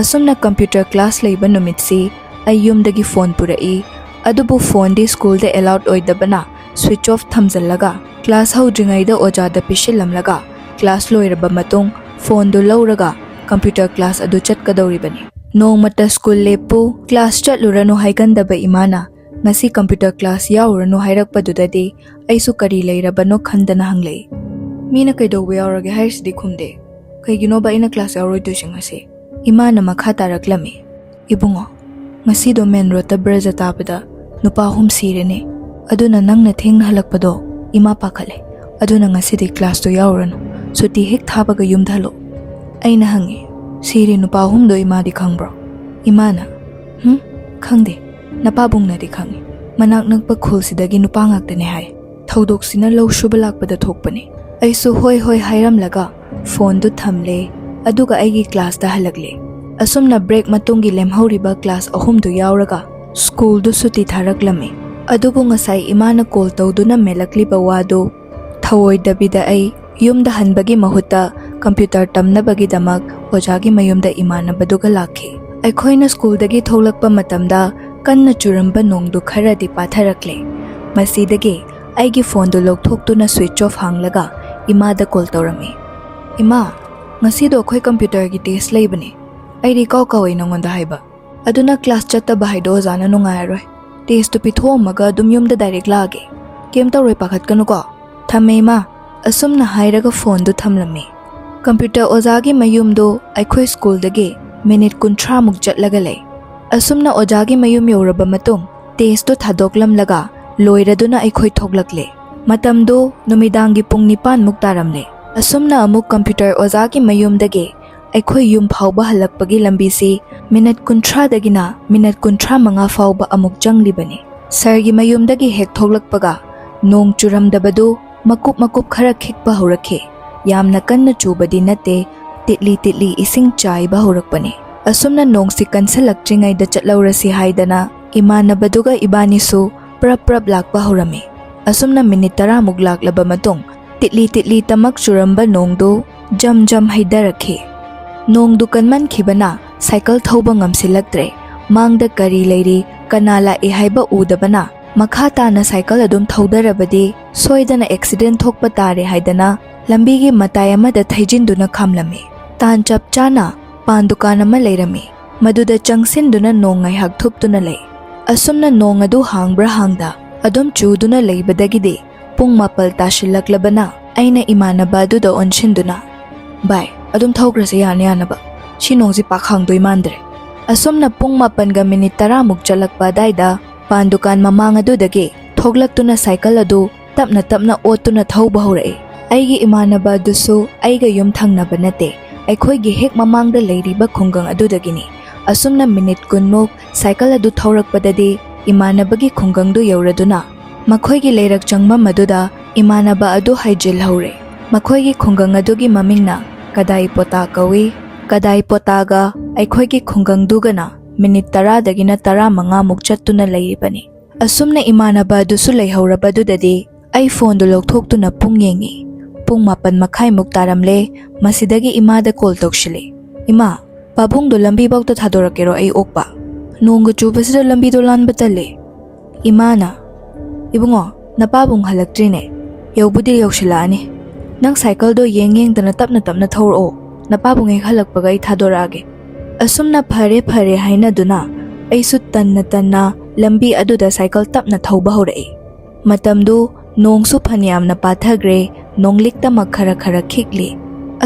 ꯑꯁꯨꯝꯅ ꯀꯝꯄ꯭ꯌꯨꯇꯔ ꯀ꯭ꯂꯥꯁ ꯂꯩꯕ ꯅꯨꯃꯤꯠꯁꯤ ꯑꯩ ꯌꯨꯝꯗꯒꯤ ꯐꯣꯟ ꯄꯨꯔꯛꯏ, ꯑꯗꯨꯕꯨ ꯐꯣꯟꯗꯤ ꯁ꯭ꯀꯨꯜꯗ ꯑꯦꯂꯥꯎꯗ ꯑꯣꯏꯗꯕꯅ ꯁ꯭ꯋꯤꯆ ꯑꯣꯐ ꯊꯝꯖꯜꯂꯒ ꯀ꯭ꯂꯥꯁ ꯍꯧꯗ꯭ꯔꯤꯉꯩꯗ ꯑꯣꯖꯥꯗ ꯄꯤꯁꯤꯜꯂꯝꯂꯒ ꯀ꯭ꯂꯥꯁ ꯂꯣꯏꯔꯕ ꯃꯇꯨꯡ ꯐꯣꯟꯗꯨ ꯂꯧꯔꯒ ꯀꯝꯄ꯭ꯌꯨꯇꯔ ꯀ꯭ꯂꯥꯁ ꯑꯗꯨ ꯆꯠꯀꯗꯧꯔꯤꯕꯅꯤ꯫ ꯅꯣꯡꯃꯇ ꯁ꯭ꯀꯨꯜ ꯂꯦꯞꯄꯨ, ꯀ꯭ꯂꯥꯁ ꯆꯠꯂꯨꯔꯅꯨ ꯍꯥꯏꯒꯟꯗꯕ ꯏꯃꯥꯅ ꯉꯁꯤ ꯀꯝꯄ꯭ꯌꯨꯇꯔ ꯀ꯭ꯂꯥꯁ ꯌꯥꯎꯔꯨꯔꯅꯨ ꯍꯥꯏꯔꯛꯄꯗꯨꯗꯗꯤ ꯑꯩꯁꯨ ꯀꯔꯤ ꯂꯩꯔꯕꯅꯣ ꯈꯟꯗꯅ ꯍꯪꯂꯛꯏ꯫ "ꯃꯤꯅ ꯀꯩꯗꯧꯕ ꯌꯥꯎꯔꯒꯦ ꯍꯥꯏꯔꯤꯁꯤꯗꯤ ꯈꯨꯝꯗꯦ꯫ ꯀꯩꯒꯤꯅꯣꯕ ꯑꯩꯅ ꯀ꯭ꯂꯥꯁ ꯌꯥꯎꯔꯣꯏꯗꯣꯏꯁꯦ ꯉꯁꯤ?" ꯏꯃꯥꯅ ꯃꯈꯥ ꯇꯥꯔꯛꯂꯝꯃꯤ, "ꯏꯕꯨꯡꯉꯣ, ꯉꯁꯤꯗꯣ ꯃꯦꯟ ꯔꯣꯗꯇ ꯕ꯭ꯔꯖ ꯇꯥꯕꯗ ꯅꯨꯄꯥ ꯑꯍꯨꯝ ꯁꯤꯔꯦꯅꯦ꯫ ꯑꯗꯨꯅ ꯅꯪꯅ ꯊꯦꯡꯅ ꯍꯜꯂꯛꯄꯗꯣ ꯏꯃꯥ ꯄꯥꯈꯠꯂꯦ꯫ ꯑꯗꯨꯅ ꯉꯁꯤꯗꯤ ꯀ꯭ꯂꯥꯁꯇꯣ ꯌꯥꯎꯔꯨꯔꯅꯨ꯫ ꯁꯨꯇꯤ ꯍꯦꯛ ꯊꯥꯕꯒ ꯌꯨꯝꯗ ꯍꯜꯂꯣ꯫" ꯑꯩꯅ ꯍꯪꯉꯤ, "ꯁꯤꯔꯤ ꯅꯨꯄꯥ ꯑꯍꯨꯝꯗꯣ ꯏꯃꯥꯗꯤ ꯈꯪꯕ꯭ꯔꯣ?" ꯏꯃꯥꯅ, "ꯍꯨꯝ, ꯈꯪꯗꯦ꯫ ꯅꯄꯥꯕꯨꯡꯅꯗꯤ ꯈꯪꯉꯤ꯫ ꯃꯅꯥꯛ ꯅꯛꯄ ꯈꯨꯜꯁꯤꯗꯒꯤ ꯅꯨꯄꯥ ꯉꯥꯛꯇꯅꯦ ꯍꯥꯏ꯫ ꯊꯧꯗꯣꯛꯁꯤꯅ ꯂꯧ ꯁꯨꯕ ꯂꯥꯛꯄꯗ ꯊꯣꯛꯄꯅꯤ꯫ ꯑꯩꯁꯨ ꯍꯣꯏ ꯍꯣꯏ ꯍꯥꯏꯔꯝꯂꯒ ꯐꯣꯟꯗꯨ ꯊꯝꯂꯦ, ꯑꯗꯨꯒ ꯑꯩꯒꯤ ꯀ꯭ꯂꯥꯁꯇ ꯍꯜꯂꯛꯂꯦ꯫ ꯑꯁꯨꯝꯅ ꯕ꯭ꯔꯦꯛ ꯃꯇꯨꯡꯒꯤ ꯂꯦꯝꯍꯧꯔꯤꯕ ꯀ꯭ꯂꯥꯁ ꯑꯍꯨꯝꯗꯨ ꯌꯥꯎꯔꯒ ꯁ꯭ꯀꯨꯜꯗꯨ ꯁꯨꯇꯤ ꯊꯥꯔꯛꯂꯝꯃꯤ꯫ ꯑꯗꯨꯕꯨ ꯉꯁꯥꯏ ꯏꯃꯥꯅ ꯀꯣꯜ ꯇꯧꯗꯨꯅ ꯃꯦꯜꯂꯛꯂꯤꯕ ꯋꯥꯗꯨ ꯊꯧꯑꯣꯏꯗꯕꯤꯗ ꯑꯩ ꯌꯨꯝꯗ ꯍꯟꯕꯒꯤ ꯃꯍꯨꯠꯇ ꯀꯝꯄ꯭ꯌꯨꯇꯔ ꯇꯝꯅꯕꯒꯤꯗꯃꯛ ꯑꯣꯖꯥꯒꯤ ꯃꯌꯨꯝꯗ ꯏꯃꯥꯟꯅꯕꯗꯨꯒ ꯂꯥꯛꯈꯤ꯫ ꯑꯩꯈꯣꯏꯅ ꯁ꯭ꯀꯨꯜꯗꯒꯤ ꯊꯣꯛꯂꯛꯄ ꯃꯇꯝꯗ ꯀꯟꯅ ꯆꯨꯔꯝꯕ ꯅꯣꯡꯗꯨ ꯈꯔꯗꯤ ꯄꯥꯊꯔꯛꯂꯦ꯫ ꯃꯁꯤꯗꯒꯤ ꯑꯩꯒꯤ ꯐꯣꯟꯗꯨ ꯂꯧꯊꯣꯛꯇꯨꯅ ꯁ꯭ꯋꯤꯆ ꯑꯣꯐ ꯍꯥꯡꯂꯒ ꯏꯃꯥꯗ ꯀꯣꯜ ꯇꯧꯔꯝꯃꯤ꯫ "ꯏꯃꯥ, ꯉꯁꯤꯗꯣ ꯑꯩꯈꯣꯏ ꯀꯝꯄ꯭ꯌꯨꯇꯔꯒꯤ ꯇꯦꯁ ꯂꯩꯕꯅꯦ꯫ ꯑꯩꯗꯤ ꯏꯀꯥꯎ ꯀꯥꯎꯏ ꯅꯉꯣꯟꯗ ꯍꯥꯏꯕ꯫ ꯑꯗꯨꯅ ꯀ꯭ꯂꯥꯁ ꯆꯠꯇꯕ ꯍꯥꯏꯗꯣ ꯑꯣꯖꯥꯅ ꯅꯨꯡꯉꯥꯏꯔꯔꯣꯏ꯫ ꯇꯦꯁꯇꯨ ꯄꯤꯊꯣꯛꯑꯝꯃꯒ ꯑꯗꯨꯝ ꯌꯨꯝꯗ ꯗꯥꯏꯔꯦꯛ ꯂꯥꯛꯑꯒꯦ꯫ ꯀꯩꯝ ꯇꯧꯔꯣꯏ, ꯄꯥꯈꯠꯀꯅꯨꯀꯣ꯫ ꯊꯝꯃꯦ ꯏꯃꯥ"꯫ ꯑꯁꯨꯝꯅ ꯍꯥꯏꯔꯒ ꯐꯣꯟꯗꯨ ꯊꯝꯂꯝꯃꯤ꯫ ꯀꯝꯄ꯭ꯌꯨꯇꯔ ꯑꯣꯖꯥꯒꯤ ꯃꯌꯨꯝꯗꯨ ꯑꯩꯈꯣꯏ ꯁ꯭ꯀꯨꯜꯗꯒꯤ ꯃꯤꯅꯤꯠ ꯀꯨꯟꯊ꯭ꯔꯥꯃꯨꯛ ꯆꯠꯂꯒ ꯂꯩ꯫ ꯑꯁꯨꯝꯅ ꯑꯣꯖꯥꯒꯤ ꯃꯌꯨꯝ ꯌꯧꯔꯕ ꯃꯇꯨꯡ ꯇꯦꯁꯇꯨ ꯊꯥꯗꯣꯛꯂꯝꯂꯒ ꯂꯣꯏꯔꯗꯨꯅ ꯑꯩꯈꯣꯏ ꯊꯣꯛꯂꯛꯂꯦ꯫ ꯃꯇꯝꯗꯨ ꯅꯨꯃꯤꯗꯥꯡꯒꯤ ꯄꯨꯡ ꯅꯤꯄꯥꯟꯃꯨꯛ ꯇꯥꯔꯝꯂꯦ꯫ ꯑꯁꯨꯝꯅ ꯑꯃꯨꯛ ꯀꯝꯄ꯭ꯌꯨꯇꯔ ꯑꯣꯖꯥꯒꯤ ꯃꯌꯨꯝꯗꯒꯤ ꯑꯩꯈꯣꯏ ꯌꯨꯝ ꯐꯥꯎꯕ ꯍꯜꯂꯛꯄꯒꯤ ꯂꯝꯕꯤꯁꯤ ꯃꯤꯅꯠ ꯀꯨꯟꯊ꯭ꯔꯥꯗꯒꯤꯅ ꯃꯤꯅꯠ ꯀꯨꯟꯊ꯭ꯔꯥ ꯃꯉꯥ ꯐꯥꯎꯕ ꯑꯃꯨꯛ ꯆꯪꯂꯤꯕꯅꯤ꯫ ꯁꯥꯔꯒꯤ ꯃꯌꯨꯝꯗꯒꯤ ꯍꯦꯛ ꯊꯣꯛꯂꯛꯄꯒ ꯅꯣꯡ ꯆꯨꯔꯝꯗꯕꯗꯨ ꯃꯀꯨꯞ ꯃꯀꯨꯞ ꯈꯔ ꯈꯤꯛꯄ ꯍꯧꯔꯛꯈꯤ꯫ ꯌꯥꯝꯅ ꯀꯟꯅ ꯆꯨꯕꯗꯤ ꯅꯠꯇꯦ, ꯇꯤꯠꯂꯤ ꯇꯤꯠꯂꯤ ꯏꯁꯤꯡ ꯆꯥꯏꯕ ꯍꯧꯔꯛꯄꯅꯤ꯫ ꯑꯁꯨꯝꯅ ꯅꯣꯡꯁꯤ ꯀꯟꯁꯤꯜꯂꯛꯇ꯭ꯔꯤꯉꯩꯗ ꯆꯠꯍꯧꯔꯁꯤ ꯍꯥꯏꯗꯅ ꯏꯃꯥꯟꯅꯕꯗꯨꯒ ꯏꯕꯥꯅꯤꯁꯨ ꯄ꯭ꯔꯞ ꯄ꯭ꯔꯞ ꯂꯥꯛꯄ ꯍꯧꯔꯝꯃꯤ꯫ ꯑꯁꯨꯝꯅ ꯃꯤꯅꯤꯠ ꯇꯔꯥꯃꯨꯛ ꯂꯥꯛꯂꯕ ꯃꯇꯨꯡ ꯇꯤꯠꯂꯤ ꯇꯤꯠꯂꯤ ꯇꯃꯛ ꯆꯨꯔꯝꯕ ꯅꯣꯡꯗꯨ ꯖꯝ ꯖꯝ ꯍꯩꯊꯔꯛꯈꯤ꯫ ꯅꯣꯡꯗꯨ ꯀꯟꯃꯟꯈꯤꯕꯅ ꯁꯥꯏꯀꯜ ꯊꯧꯕ ꯉꯝꯁꯤꯜꯂꯛꯇ꯭ꯔꯦ꯫ ꯃꯥꯡꯗ ꯀꯔꯤ ꯂꯩꯔꯤ, ꯀꯅꯥ ꯂꯥꯛꯏ ꯍꯥꯏꯕ ꯎꯗꯕꯅ ꯃꯈꯥ ꯇꯥꯅ ꯁꯥꯏꯀꯜ ꯑꯗꯨꯝ ꯊꯧꯗꯔꯕꯗꯤ ꯁꯣꯏꯗꯅ ꯑꯦꯛꯁꯤꯗꯦꯟ ꯊꯣꯛꯄ ꯇꯥꯔꯦ ꯍꯥꯏꯗꯅ ꯂꯝꯕꯤꯒꯤ ꯃꯇꯥꯏ ꯑꯃꯗ ꯊꯩꯖꯤꯟꯗꯨꯅ ꯈꯥꯝꯂꯝꯃꯤ꯫ ꯇꯥꯟ ꯆꯞ ꯆꯥꯅ ꯄꯥꯟ ꯗꯨꯀꯥꯟ ꯑꯃ ꯂꯩꯔꯝꯃꯤ꯫ ꯃꯗꯨꯗ ꯆꯪꯁꯤꯟꯗꯨꯅ ꯅꯣꯡ ꯉꯥꯏꯍꯥꯛ ꯊꯨꯞꯇꯨꯅ ꯂꯩ꯫ ꯑꯁꯨꯝꯅ ꯅꯣꯡ ꯑꯗꯨ ꯍꯥꯡꯕ꯭ꯔꯥ ꯍꯥꯡꯗ ꯑꯗꯨꯝ ꯆꯨꯗꯨꯅ ꯂꯩꯕꯗꯒꯤꯗꯤ ꯄꯨꯡ ꯃꯥꯄꯜ ꯇꯥꯁꯤꯜꯂꯛꯂꯕꯅ ꯑꯩꯅ ꯏꯃꯥꯟꯅꯕ ꯑꯗꯨꯗ ꯑꯣꯟꯁꯤꯟꯗꯨꯅ, "ꯚꯥꯏ, ꯑꯗꯨꯝ ꯊꯧꯈ꯭ꯔꯁꯦ ꯌꯥꯅ ꯌꯥꯅꯕ꯫ ꯁꯤ ꯅꯣꯡꯁꯤ ꯄꯥꯛ ꯍꯥꯡꯗꯣꯏ ꯃꯥꯟꯗ꯭ꯔꯦ"꯫ ꯑꯁꯨꯝꯅ ꯄꯨꯡ ꯃꯥꯄꯟꯒ ꯃꯤꯅꯤꯠ ꯇꯔꯥꯃꯨꯛ ꯆꯠꯂꯛꯄ ꯑꯗꯥꯏꯗ ꯄꯥꯟ ꯗꯨꯀꯥꯟ ꯃꯃꯥꯡ ꯑꯗꯨꯗꯒꯤ ꯊꯣꯛꯂꯛꯇꯨꯅ ꯁꯥꯏꯀꯜ ꯑꯗꯨ ꯇꯞꯅ ꯇꯞꯅ ꯑꯣꯠꯇꯨꯅ ꯊꯧꯕ ꯍꯧꯔꯛꯏ꯫ ꯑꯩꯒꯤ ꯏꯃꯥꯟꯅꯕ ꯑꯗꯨꯁꯨ ꯑꯩꯒ ꯌꯨꯝ ꯊꯪꯅꯕ ꯅꯠꯇꯦ, ꯑꯩꯈꯣꯏꯒꯤ ꯍꯦꯛ ꯃꯃꯥꯡꯗ ꯂꯩꯔꯤꯕ ꯈꯨꯡꯒꯪ ꯑꯗꯨꯗꯒꯤꯅꯤ꯫ ꯑꯁꯨꯝꯅ ꯃꯤꯅꯤꯠ ꯀꯨꯟꯃꯨꯛ ꯁꯥꯏꯀꯜ ꯑꯗꯨ ꯊꯧꯔꯛꯄꯗꯗꯤ ꯏꯃꯥꯟꯅꯕꯒꯤ ꯈꯨꯡꯒꯪꯗꯨ ꯌꯧꯔꯗꯨꯅ ꯃꯈꯣꯏꯒꯤ ꯂꯩꯔꯛ ꯆꯪꯐꯝ ꯑꯗꯨꯗ ꯏꯃꯥꯟꯅꯕ ꯑꯗꯨ ꯍꯥꯏꯖꯤꯜꯍꯧꯔꯦ꯫ ꯃꯈꯣꯏꯒꯤ ꯈꯨꯡꯒꯪ ꯑꯗꯨꯒꯤ ꯃꯃꯤꯡꯅ ꯀꯗꯥꯏ ꯄꯣꯇꯥ ꯀꯧꯏ꯫ ꯀꯗꯥꯏ ꯄꯣꯇꯥꯒ ꯑꯩꯈꯣꯏꯒꯤ ꯈꯨꯡꯒꯪꯗꯨꯒꯅ ꯃꯤꯅꯤꯠ ꯇꯔꯥꯗꯒꯤꯅ ꯇꯔꯥꯃꯉꯥꯃꯨꯛ ꯆꯠꯇꯨꯅ ꯂꯩꯔꯤꯕꯅꯤ꯫ ꯑꯁꯨꯝꯅ ꯏꯃꯥꯟꯅꯕ ꯑꯗꯨꯁꯨ ꯂꯩꯍꯧꯔꯕꯗꯨꯗꯗꯤ ꯑꯩ ꯐꯣꯟꯗꯨ ꯂꯧꯊꯣꯛꯇꯨꯅ ꯄꯨꯡ ꯌꯦꯡꯉꯤ꯫ ꯄꯨꯡ ꯃꯥꯄꯟ ꯃꯈꯥꯏꯃꯨꯛ ꯇꯥꯔꯝꯂꯦ꯫ ꯃꯁꯤꯗꯒꯤ ꯏꯃꯥꯗ ꯀꯣꯜ ꯇꯧꯁꯤꯜꯂꯦ꯫ "ꯏꯃꯥ, ꯄꯥꯕꯨꯡꯗꯣ ꯂꯝꯕꯤꯐꯥꯎꯇ ꯊꯥꯗꯣꯔꯛꯀꯦꯔꯣ? ꯑꯩ ꯑꯣꯛꯄ꯫ ꯅꯣꯡꯒ ꯆꯨꯕꯁꯤꯗ ꯂꯝꯕꯤꯗꯣ ꯂꯥꯟꯕ ꯇꯜꯂꯦ꯫" ꯏꯃꯥꯅ, "ꯏꯕꯨꯡꯉꯣ, ꯅꯄꯥꯕꯨꯡ ꯍꯜꯂꯛꯇ꯭ꯔꯤꯅꯦ꯫ ꯌꯧꯕꯨꯗꯤ ꯌꯧꯁꯤꯜꯂꯛꯑꯅꯤ꯫ ꯅꯪ ꯁꯥꯏꯀꯜꯗꯣ ꯌꯦꯡ ꯌꯦꯡꯗꯅ ꯇꯞꯅ ꯇꯞꯅ ꯊꯧꯔꯛꯑꯣ꯫ ꯅꯄꯥꯕꯨꯡ ꯍꯦꯛ ꯍꯜꯂꯛꯄꯒ ꯑꯩ ꯊꯥꯗꯣꯔꯛꯑꯒꯦ꯫" ꯑꯁꯨꯝꯅ ꯐꯔꯦ ꯐꯔꯦ ꯍꯥꯏꯅꯗꯨꯅ ꯑꯩꯁꯨ ꯇꯟꯅ ꯇꯟꯅ ꯂꯝꯕꯤ ꯑꯗꯨꯗ ꯁꯥꯏꯀꯜ ꯇꯞꯅ ꯊꯧꯕ ꯍꯧꯔꯛꯏ꯫ ꯃꯇꯝꯗꯨ ꯅꯣꯡꯁꯨ ꯐꯅꯌꯥꯝꯅ ꯄꯥꯊꯈ꯭ꯔꯦ, ꯅꯣꯡꯂꯤꯛꯇꯃꯛ ꯈꯔ ꯈꯔ ꯈꯤꯛꯂꯤ꯫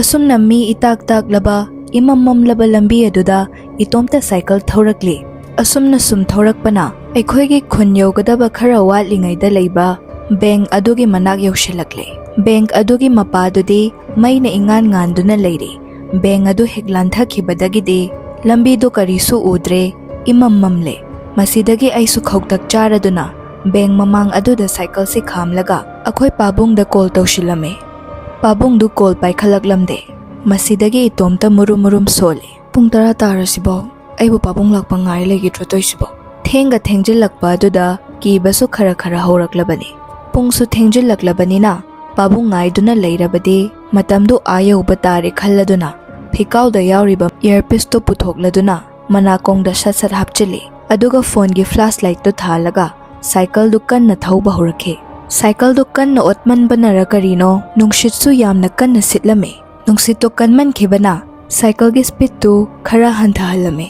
ꯑꯁꯨꯝꯅ ꯃꯤ ꯏꯇꯥꯛ ꯇꯥꯛꯂꯕ, ꯏꯃꯝ ꯃꯝꯂꯕ ꯂꯝꯕꯤ ꯑꯗꯨꯗ ꯏꯇꯣꯝꯇ ꯁꯥꯏꯀꯜ ꯊꯧꯔꯛꯂꯤ꯫ ꯑꯁꯨꯝꯅ ꯁꯨꯝ ꯊꯧꯔꯛꯄꯅ ꯑꯩꯈꯣꯏꯒꯤ ꯈꯨꯟ ꯌꯧꯒꯗꯕ ꯈꯔ ꯋꯥꯠꯂꯤꯉꯩꯗ ꯂꯩꯕ ꯕꯦꯡꯛ ꯑꯗꯨꯒꯤ ꯃꯅꯥꯛ ꯌꯧꯁꯤꯜꯂꯛꯂꯦ꯫ ꯕꯦꯡꯛ ꯑꯗꯨꯒꯤ ꯃꯄꯥꯗꯨꯗꯤ ꯃꯩꯅ ꯏꯉꯥꯟ ꯉꯥꯟꯗꯨꯅ ꯂꯩꯔꯤ꯫ ꯕꯦꯡꯛ ꯑꯗꯨ ꯍꯦꯛ ꯂꯥꯟꯊꯈꯤꯕꯗꯒꯤꯗꯤ ꯂꯝꯕꯤꯗꯨ ꯀꯔꯤꯁꯨ ꯎꯗ꯭ꯔꯦ, ꯏꯃꯝ ꯃꯝꯂꯦ꯫ ꯃꯁꯤꯗꯒꯤ ꯑꯩꯁꯨ ꯈꯧꯇꯛ ꯆꯥꯔꯗꯨꯅ ꯕꯦꯡꯛ ꯃꯃꯥꯡ ꯑꯗꯨꯗ ꯁꯥꯏꯀꯜꯁꯤ ꯈꯥꯝꯂꯒ ꯑꯩꯈꯣꯏ ꯄꯥꯕꯨꯡꯗ ꯀꯣꯜ ꯇꯧꯁꯤꯜꯂꯝꯃꯦ꯫ ꯄꯥꯕꯨꯡꯗꯨ ꯀꯣꯜ ꯄꯥꯏꯈꯠꯂꯛꯂꯝꯗꯦ꯫ ꯃꯁꯤꯗꯒꯤ ꯏꯇꯣꯝꯇ ꯃꯨꯔꯨꯝ ꯃꯨꯔꯨꯝ ꯁꯣꯜꯂꯦ꯫ "ꯄꯨꯡ ꯇꯔꯥ ꯇꯥꯔꯁꯤꯕꯣ? ꯑꯩꯕꯨ ꯄꯥꯕꯨꯡ ꯂꯥꯛꯄ ꯉꯥꯏ ꯂꯩꯒꯗ꯭ꯔꯣ ꯇꯧꯏꯁꯤꯕꯣ?" ꯊꯦꯡꯒ ꯊꯦꯡꯖꯤꯜꯂꯛꯄ ꯑꯗꯨꯗ ꯀꯤꯕꯁꯨ ꯈꯔ ꯈꯔ ꯍꯧꯔꯛꯂꯕꯅꯤ꯫ ꯄꯨꯡꯁꯨ ꯊꯦꯡꯖꯤꯜꯂꯛꯂꯕꯅꯤꯅ ꯄꯥꯕꯨꯡ ꯉꯥꯏꯗꯨꯅ ꯂꯩꯔꯕꯗꯤ ꯃꯇꯝꯗꯨ ꯑꯥ ꯌꯧꯕ ꯇꯥꯔꯦ ꯈꯜꯂꯗꯨꯅ ꯐꯤꯀꯥꯎꯗ ꯌꯥꯎꯔꯤꯕ ꯏꯌꯔꯄꯤꯁꯇꯨ ꯄꯨꯊꯣꯛꯂꯗꯨꯅ ꯃꯅꯥꯀꯣꯡꯗ ꯁꯠ ꯁꯠ ꯍꯥꯞꯆꯤꯜꯂꯤ꯫ ꯑꯗꯨꯒ ꯐꯣꯟꯒꯤ ꯐ꯭ꯂꯥꯁ ꯂꯥꯏꯠꯇꯨ ꯊꯥꯜꯂꯒ ꯁꯥꯏꯀꯜꯗꯨ ꯀꯟꯅ ꯊꯧꯕ ꯍꯧꯔꯛꯈꯤ꯫ ꯁꯥꯏꯀꯜꯗꯨ ꯀꯟꯅ ꯑꯣꯠꯃꯟꯕꯅꯔ ꯀꯔꯤꯅꯣ, ꯅꯨꯡꯁꯤꯠꯁꯨ ꯌꯥꯝꯅ ꯀꯟꯅ ꯁꯤꯠꯂꯝꯃꯤ꯫ ꯅꯨꯡꯁꯤꯠꯇꯨ ꯀꯟꯃꯟꯈꯤꯕꯅ ꯁꯥꯏꯀꯜꯒꯤ ꯁ꯭ꯄꯤꯗꯇꯨ ꯈꯔ ꯍꯟꯊꯍꯜꯂꯝꯃꯤ꯫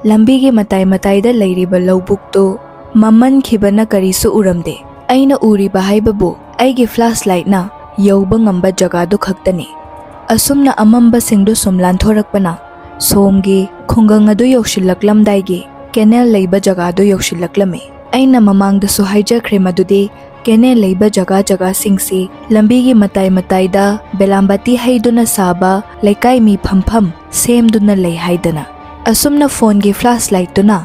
ꯂꯝꯕꯤꯒꯤ ꯃꯇꯥꯏ ꯃꯇꯥꯏꯗ ꯂꯩꯔꯤꯕ ꯂꯧꯕꯨꯛꯇꯨ ꯃꯝꯃꯟꯈꯤꯕꯅ ꯀꯔꯤꯁꯨ ꯎꯔꯝꯗꯦ꯫ ꯑꯩꯅ ꯎꯔꯤꯕ ꯍꯥꯏꯕꯕꯨ ꯑꯩꯒꯤ ꯐ꯭ꯂꯥꯁ ꯂꯥꯏꯠꯅ ꯌꯧꯕ ꯉꯝꯕ ꯖꯒꯥꯗꯨ ꯈꯛꯇꯅꯤ꯫ ꯑꯁꯨꯝꯅ ꯑꯃꯝꯕꯁꯤꯡꯗꯨ ꯁꯨꯝ ꯂꯥꯟꯊꯣꯔꯛꯄꯅ ꯁꯣꯝꯒꯤ ꯈꯨꯡꯒꯪ ꯑꯗꯨ ꯌꯧꯁꯤꯜꯂꯛꯂꯝꯗꯥꯏꯒꯤ ꯀꯦꯅꯦꯜ ꯂꯩꯕ ꯖꯒꯥꯗꯨ ꯌꯧꯁꯤꯜꯂꯛꯂꯝꯃꯤ꯫ ꯑꯩꯅ ꯃꯃꯥꯡꯗꯁꯨ ꯍꯥꯏꯖꯈ꯭ꯔꯦ ꯃꯗꯨꯗꯤ ꯀꯦꯅꯦꯜ ꯂꯩꯕ ꯖꯒꯥ ꯖꯒꯥꯁꯤꯡꯁꯤ ꯂꯝꯕꯤꯒꯤ ꯃꯇꯥꯏ ꯃꯇꯥꯏꯗ ꯕꯦꯂꯥꯝꯕꯥꯇꯤ ꯍꯩꯗꯨꯅ ꯁꯥꯕ ꯂꯩꯀꯥꯏ ꯃꯤ ꯐꯝꯐꯝ ꯁꯦꯝꯗꯨꯅ ꯂꯩ ꯍꯥꯏꯗꯅ꯫ ꯑꯁꯨꯝꯅ ꯐꯣꯟꯒꯤ ꯐ꯭ꯂꯥꯁ ꯂꯥꯏꯠꯇꯨꯅ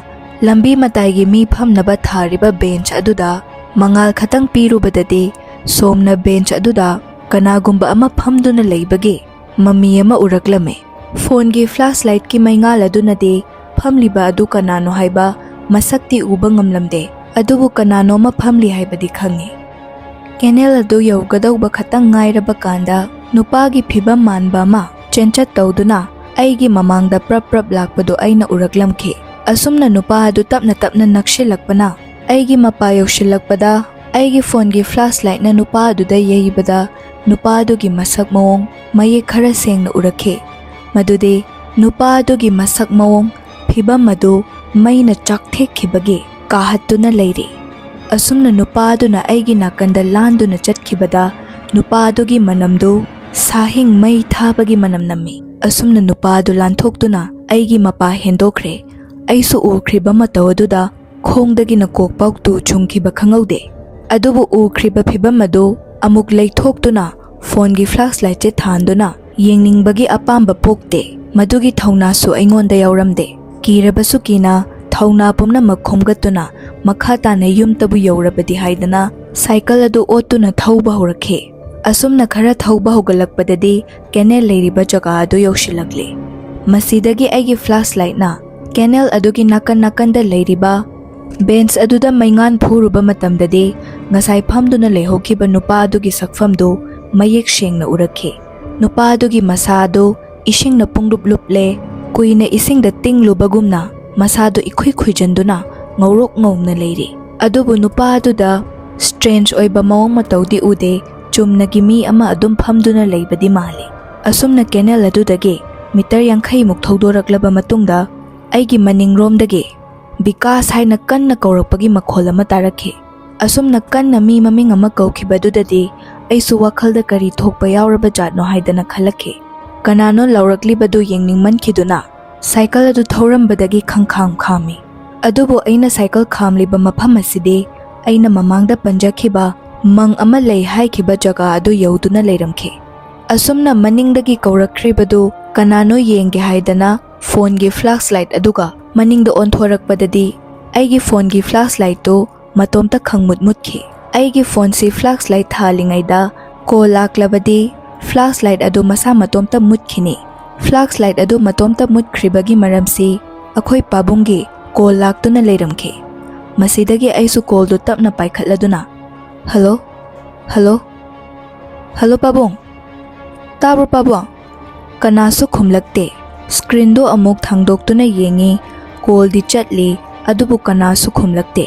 ꯂꯝꯕꯤ ꯃꯇꯥꯏꯒꯤ ꯃꯤ ꯐꯝꯅꯕ ꯊꯥꯔꯤꯕ ꯕꯦꯟꯆ ꯑꯗꯨꯗ ꯃꯉꯥꯜ ꯈꯇꯪ ꯄꯤꯔꯨꯕꯗꯗꯤ ꯁꯣꯝꯅ ꯕꯦꯟꯆ ꯑꯗꯨꯗ ꯀꯅꯥꯒꯨꯝꯕ ꯑꯃ ꯐꯝꯗꯨꯅ ꯂꯩꯕꯒꯤ ꯃꯃꯤ ꯑꯃ ꯎꯔꯛꯂꯝꯃꯤ꯫ ꯐꯣꯟꯒꯤ ꯐ꯭ꯂꯥꯁ ꯂꯥꯏꯠꯀꯤ ꯃꯩꯉꯥꯜ ꯑꯗꯨꯅꯗꯤ ꯐꯝꯂꯤꯕ ꯑꯗꯨ ꯀꯅꯥꯅꯣ ꯍꯥꯏꯕ ꯃꯁꯛꯇꯤ ꯎꯕ ꯉꯝꯂꯝꯗꯦ, ꯑꯗꯨꯕꯨ ꯀꯅꯥꯅꯣꯃ ꯐꯝꯂꯤ ꯍꯥꯏꯕꯗꯤ ꯈꯪꯉꯤ꯫ ꯀꯦꯅꯦꯜ ꯑꯗꯨ ꯌꯧꯒꯗꯧꯕ ꯈꯇꯪ ꯉꯥꯏꯔꯕ ꯀꯥꯟꯗ ꯅꯨꯄꯥꯒꯤ ꯐꯤꯕꯝ ꯃꯥꯟꯕ ꯑꯃ ꯆꯦꯟꯆꯠ ꯇꯧꯗꯨꯅ ꯑꯩꯒꯤ ꯃꯃꯥꯡꯗ ꯄ꯭ꯔꯞ ꯄ꯭ꯔꯞ ꯂꯥꯛꯄꯗꯨ ꯑꯩꯅ ꯎꯔꯛꯂꯝꯈꯤ꯫ ꯑꯁꯨꯝꯅ ꯅꯨꯄꯥ ꯑꯗꯨ ꯇꯞꯅ ꯇꯞꯅ ꯅꯛꯁꯤꯜꯂꯛꯄꯅ ꯑꯩꯒꯤ ꯃꯄꯥ ꯌꯧꯁꯤꯜꯂꯛꯄꯗ ꯑꯩꯒꯤ ꯐꯣꯟꯒꯤ ꯐ꯭ꯂꯥꯁ ꯂꯥꯏꯠꯅ ꯅꯨꯄꯥ ꯑꯗꯨꯗ ꯌꯩꯕꯗ ꯅꯨꯄꯥ ꯑꯗꯨꯒꯤ ꯃꯁꯛ ꯃꯑꯣꯡ ꯃꯌꯦꯛ ꯈꯔ ꯁꯦꯡꯅ ꯎꯔꯛꯈꯤ꯫ ꯃꯗꯨꯗꯤ ꯅꯨꯄꯥ ꯑꯗꯨꯒꯤ ꯃꯁꯛ ꯃꯑꯣꯡ ꯐꯤꯕꯝ ꯑꯗꯨ ꯃꯩꯅ ꯆꯥꯛꯊꯦꯛꯈꯤꯕꯒꯤ ꯀꯥꯍꯠꯇꯨꯅ ꯂꯩꯔꯤ꯫ ꯑꯁꯨꯝꯅ ꯅꯨꯄꯥ ꯑꯗꯨꯅ ꯑꯩꯒꯤ ꯅꯥꯀꯟꯗ ꯂꯥꯟꯗꯨꯅ ꯆꯠꯈꯤꯕꯗ ꯅꯨꯄꯥ ꯑꯗꯨꯒꯤ ꯃꯅꯝꯗꯨ ꯁꯥꯍꯤꯡ ꯃꯩ ꯊꯥꯕꯒꯤ ꯃꯅꯝ ꯅꯝꯃꯤ꯫ ꯑꯁꯨꯝꯅ ꯅꯨꯄꯥ ꯑꯗꯨ ꯂꯥꯟꯊꯣꯛꯇꯨꯅ ꯑꯩꯒꯤ ꯃꯄꯥ ꯍꯦꯟꯗꯣꯛꯈ꯭ꯔꯦ꯫ ꯑꯩꯁꯨ ꯎꯈ꯭ꯔꯤꯕ ꯃꯇꯧ ꯑꯗꯨꯗ ꯈꯣꯡꯗꯒꯤꯅ ꯀꯣꯛ ꯐꯥꯎ ꯇꯨ ꯆꯨꯡꯈꯤꯕ ꯈꯪꯍꯧꯗꯦ꯫ ꯑꯗꯨꯕꯨ ꯎꯈ꯭ꯔꯤꯕ ꯐꯤꯕꯝ ꯑꯗꯨ ꯑꯃꯨꯛ ꯂꯩꯊꯣꯛꯇꯨꯅ ꯐꯣꯟꯒꯤ ꯐ꯭ꯂꯥꯁ ꯂꯥꯏꯠꯁꯦ ꯊꯥꯟꯗꯨꯅ ꯌꯦꯡꯅꯤꯡꯕꯒꯤ ꯑꯄꯥꯝꯕ ꯄꯣꯛꯇꯦ꯫ ꯃꯗꯨꯒꯤ ꯊꯧꯅꯥꯁꯨ ꯑꯩꯉꯣꯟꯗ ꯌꯥꯎꯔꯝꯗꯦ꯫ ꯀꯤꯔꯕꯁꯨ ꯀꯤꯅ ꯊꯧꯅꯥ ꯄꯨꯝꯅꯃꯛ ꯈꯣꯝꯒꯠꯇꯨꯅ ꯃꯈꯥ ꯇꯥꯅ ꯌꯨꯝꯇꯕꯨ ꯌꯧꯔꯕꯗꯤ ꯍꯥꯏꯗꯅ ꯁꯥꯏꯀꯜ ꯑꯗꯨ ꯑꯣꯠꯇꯨꯅ ꯊꯧꯕ ꯍꯧꯔꯛꯈꯤ꯫ ꯑꯁꯨꯝꯅ ꯈꯔ ꯊꯧꯕ ꯍꯧꯒꯠꯂꯛꯄꯗꯗꯤ ꯀꯦꯅꯦꯜ ꯂꯩꯔꯤꯕ ꯖꯒꯥ ꯑꯗꯨ ꯌꯧꯁꯤꯜꯂꯛꯂꯦ꯫ ꯃꯁꯤꯗꯒꯤ ꯑꯩꯒꯤ ꯐ꯭ꯂꯥꯁ ꯂꯥꯏꯠꯅ ꯀꯦꯅꯦꯜ ꯑꯗꯨꯒꯤ ꯅꯥꯀꯟ ꯅꯥꯀꯟꯗ ꯂꯩꯔꯤꯕ ꯕꯦꯟꯆ ꯑꯗꯨꯗ ꯃꯩꯉꯥꯟ ꯐꯨꯔꯨꯕ ꯃꯇꯝꯗꯗꯤ ꯉꯁꯥꯏ ꯐꯝꯗꯨꯅ ꯂꯩꯍꯧꯈꯤꯕ ꯅꯨꯄꯥ ꯑꯗꯨꯒꯤ ꯁꯛꯐꯝꯗꯨ ꯃꯌꯦꯛ ꯁꯦꯡꯅ ꯎꯔꯛꯈꯤ꯫ ꯅꯨꯄꯥ ꯑꯗꯨꯒꯤ ꯃꯁꯥ ꯑꯗꯨ ꯏꯁꯤꯡꯅ ꯄꯨꯡꯂꯨꯞ ꯂꯨꯞꯂꯦ, ꯀꯨꯏꯅ ꯏꯁꯤꯡꯗ ꯇꯤꯡꯂꯨꯕꯒꯨꯝꯅ ꯃꯁꯥꯗꯨ ꯏꯈꯨꯏ ꯈꯨꯏꯖꯟꯗꯨꯅ ꯉꯧꯔꯣꯛ ꯉꯧꯅ ꯂꯩꯔꯤ꯫ ꯑꯗꯨꯕꯨ ꯅꯨꯄꯥ ꯑꯗꯨꯗ ꯁ꯭ꯇ꯭ꯔꯦꯟꯖ ꯑꯣꯏꯕ ꯃꯑꯣꯡ ꯃꯇꯧꯗꯤ ꯎꯗꯦ, ꯆꯨꯝꯅꯒꯤ ꯃꯤ ꯑꯃ ꯑꯗꯨꯝ ꯐꯝꯗꯨꯅ ꯂꯩꯕꯗꯤ ꯃꯥꯜꯂꯤ꯫ ꯑꯁꯨꯝꯅ ꯀꯦꯅꯦꯜ ꯑꯗꯨꯗꯒꯤ ꯃꯤꯇꯔ ꯌꯥꯡꯈꯩꯃꯨꯛ ꯊꯧꯗꯣꯔꯛꯂꯕ ꯃꯇꯨꯡꯗ ꯑꯩꯒꯤ ꯃꯅꯤꯡꯔꯣꯝꯗꯒꯤ "ꯕꯤꯀꯥꯁ" ꯍꯥꯏꯅ ꯀꯟꯅ ꯀꯧꯔꯛꯄꯒꯤ ꯃꯈꯣꯜ ꯑꯃ ꯇꯥꯔꯛꯈꯤ꯫ ꯑꯁꯨꯝꯅ ꯀꯟꯅ ꯃꯤ ꯃꯃꯤꯡ ꯑꯃ ꯀꯧꯈꯤꯕꯗꯨꯗꯗꯤ ꯑꯩꯁꯨ ꯋꯥꯈꯜꯗ ꯀꯔꯤ ꯊꯣꯛꯄ ꯌꯥꯎꯔꯕ ꯖꯥꯠꯅꯣ ꯍꯥꯏꯗꯅ ꯈꯜꯂꯛꯈꯤ꯫ ꯀꯅꯥꯅꯣ ꯂꯥꯎꯔꯛꯂꯤꯕꯗꯨ ꯌꯦꯡꯅꯤꯡꯃꯟꯈꯤꯗꯨꯅ ꯁꯥꯏꯀꯜ ꯑꯗꯨ ꯊꯧꯔꯝꯕꯗꯒꯤ ꯈꯪꯈꯥꯝ ꯈꯥꯝꯃꯤ꯫ ꯑꯗꯨꯕꯨ ꯑꯩꯅ ꯁꯥꯏꯀꯜ ꯈꯥꯝꯂꯤꯕ ꯃꯐꯝ ꯑꯁꯤꯗꯤ ꯑꯩꯅ ꯃꯃꯥꯡꯗ ꯄꯟꯖꯈꯤꯕ ꯃꯪ ꯑꯃ ꯂꯩ ꯍꯥꯏꯈꯤꯕ ꯖꯒꯥ ꯑꯗꯨ ꯌꯧꯗꯨꯅ ꯂꯩꯔꯝꯈꯤ꯫ ꯑꯁꯨꯝꯅ ꯃꯅꯤꯡꯗꯒꯤ ꯀꯧꯔꯛꯈ꯭ꯔꯤꯕꯗꯨ ꯀꯅꯥꯅꯣ ꯌꯦꯡꯒꯦ ꯍꯥꯏꯗꯅ ꯐꯣꯟꯒꯤ ꯐ꯭ꯂꯥꯁ ꯂꯥꯏꯠ ꯑꯗꯨꯒ ꯃꯅꯤꯡꯗ ꯑꯣꯟꯊꯣꯔꯛꯄꯗꯗꯤ ꯑꯩꯒꯤ ꯐꯣꯟꯒꯤ ꯐ꯭ꯂꯥꯁ ꯂꯥꯏꯠꯇꯨ ꯃꯇꯣꯝꯇ ꯈꯪꯃꯨꯠ ꯃꯨꯠꯈꯤ꯫ ꯑꯩꯒꯤ ꯐꯣꯟꯁꯤ ꯐ꯭ꯂꯥꯁ ꯂꯥꯏꯠ ꯊꯥꯜꯂꯤꯉꯩꯗ ꯀꯣꯜ ꯂꯥꯛꯂꯕꯗꯤ ꯐ꯭ꯂꯥꯁ ꯂꯥꯏꯠ ꯑꯗꯨ ꯃꯁꯥ ꯃꯇꯣꯝꯇ ꯃꯨꯠꯈꯤꯅꯤ꯫ ꯐ꯭ꯂꯥꯁ ꯂꯥꯏꯠ ꯑꯗꯨ ꯃꯇꯣꯝꯇ ꯃꯨꯠꯈ꯭ꯔꯤꯕꯒꯤ ꯃꯔꯝꯁꯤ ꯑꯩꯈꯣꯏ ꯄꯥꯕꯨꯡꯒꯤ ꯀꯣꯜ ꯂꯥꯛꯇꯨꯅ ꯂꯩꯔꯝꯈꯤ꯫ ꯃꯁꯤꯗꯒꯤ ꯑꯩꯁꯨ ꯀꯣꯜꯗꯨ ꯇꯞꯅ ꯄꯥꯏꯈꯠꯂꯗꯨꯅ, "ꯍꯜꯂꯣ? ꯍꯜꯂꯣ? ꯍꯜꯂꯣ ꯄꯥꯕꯨꯡ? ꯇꯥꯕ꯭ꯔꯣ ꯄꯥꯕꯨꯡ?" ꯀꯅꯥꯁꯨ ꯈꯨꯝꯂꯛꯇꯦ꯫ ꯁ꯭ꯀ꯭ꯔꯤꯟꯗꯨ ꯑꯃꯨꯛ ꯊꯥꯡꯗꯣꯛꯇꯨꯅ ꯌꯦꯡꯉꯤ꯫ ꯀꯣꯜꯗꯤ ꯆꯠꯂꯤ, ꯑꯗꯨꯕꯨ ꯀꯅꯥꯁꯨ ꯈꯨꯝꯂꯛꯇꯦ꯫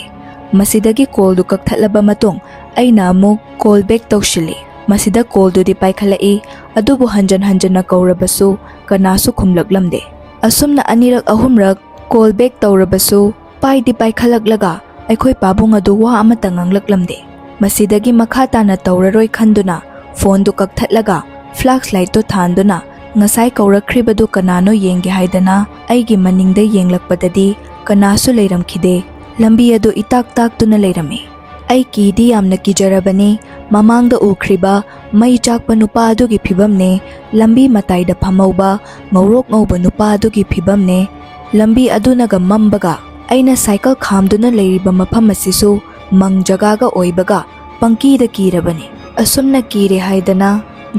ꯃꯁꯤꯗꯒꯤ ꯀꯣꯜꯗꯨ ꯀꯛꯊꯠꯂꯕ ꯃꯇꯨꯡ ꯑꯩꯅ ꯑꯃꯨꯛ ꯀꯣꯜ ꯕꯦꯛ ꯇꯧꯁꯤꯜꯂꯤ꯫ ꯃꯁꯤꯗ ꯀꯣꯜꯗꯨꯗꯤ ꯄꯥꯏꯈꯠꯂꯛꯏ, ꯑꯗꯨꯕꯨ ꯍꯟꯖꯟ ꯍꯟꯖꯟꯅ ꯀꯧꯔꯕꯁꯨ ꯀꯅꯥꯁꯨ ꯈꯨꯝꯂꯛꯂꯝꯗꯦ꯫ ꯑꯁꯨꯝꯅ ꯑꯅꯤꯔꯛ ꯑꯍꯨꯝꯔꯛ ꯀꯣꯜ ꯕꯦꯛ ꯇꯧꯔꯕꯁꯨ ꯄꯥꯏꯗꯤ ꯄꯥꯏꯈꯠꯂꯛꯂꯒ ꯑꯩꯈꯣꯏ ꯄꯥꯕꯨꯡ ꯑꯗꯨ ꯋꯥ ꯑꯃꯠꯇ ꯉꯥꯡꯂꯛꯂꯝꯗꯦ꯫ ꯃꯁꯤꯗꯒꯤ ꯃꯈꯥ ꯇꯥꯅ ꯇꯧꯔꯔꯣꯏ ꯈꯟꯗꯨꯅ ꯐꯣꯟꯗꯨ ꯀꯛꯊꯠꯂꯒ ꯐ꯭ꯂꯥꯁ ꯂꯥꯏꯠꯇꯨ ꯊꯥꯟꯗꯨꯅ ꯉꯁꯥꯏ ꯀꯧꯔꯛꯈ꯭ꯔꯤꯕꯗꯨ ꯀꯅꯥꯅꯣ ꯌꯦꯡꯒꯦ ꯍꯥꯏꯗꯅ ꯑꯩꯒꯤ ꯃꯅꯤꯡꯗ ꯌꯦꯡꯂꯛꯄꯗꯗꯤ ꯀꯅꯥꯁꯨ ꯂꯩꯔꯝꯈꯤꯗꯦ꯫ ꯂꯝꯕꯤ ꯑꯗꯨ ꯏꯇꯥꯛ ꯇꯥꯛꯇꯨꯅ ꯂꯩꯔꯝꯃꯤ꯫ ꯑꯩ ꯀꯤꯗꯤ ꯌꯥꯝꯅ ꯀꯤꯖꯔꯕꯅꯤ꯫ ꯃꯃꯥꯡꯗ ꯎꯈ꯭ꯔꯤꯕ ꯃꯩ ꯆꯥꯛꯄ ꯅꯨꯄꯥ ꯑꯗꯨꯒꯤ ꯐꯤꯕꯝꯅꯦ, ꯂꯝꯕꯤ ꯃꯇꯥꯏꯗ ꯐꯝꯍꯧꯕ ꯉꯧꯔꯣꯛ ꯉꯧꯕ ꯅꯨꯄꯥ ꯑꯗꯨꯒꯤ ꯐꯤꯕꯝꯅꯦ꯫ ꯂꯝꯕꯤ ꯑꯗꯨꯅꯒ ꯃꯝꯕꯒ ꯑꯩꯅ ꯁꯥꯏꯀꯜ ꯈꯥꯝꯗꯨꯅ ꯂꯩꯔꯤꯕ ꯃꯐꯝ ꯑꯁꯤꯁꯨ ꯃꯪ ꯖꯒꯥꯒ ꯑꯣꯏꯕꯒ ꯄꯪꯀꯤꯗ ꯀꯤꯔꯕꯅꯤ꯫ ꯑꯁꯨꯝꯅ ꯀꯤꯔꯦ ꯍꯥꯏꯗꯅ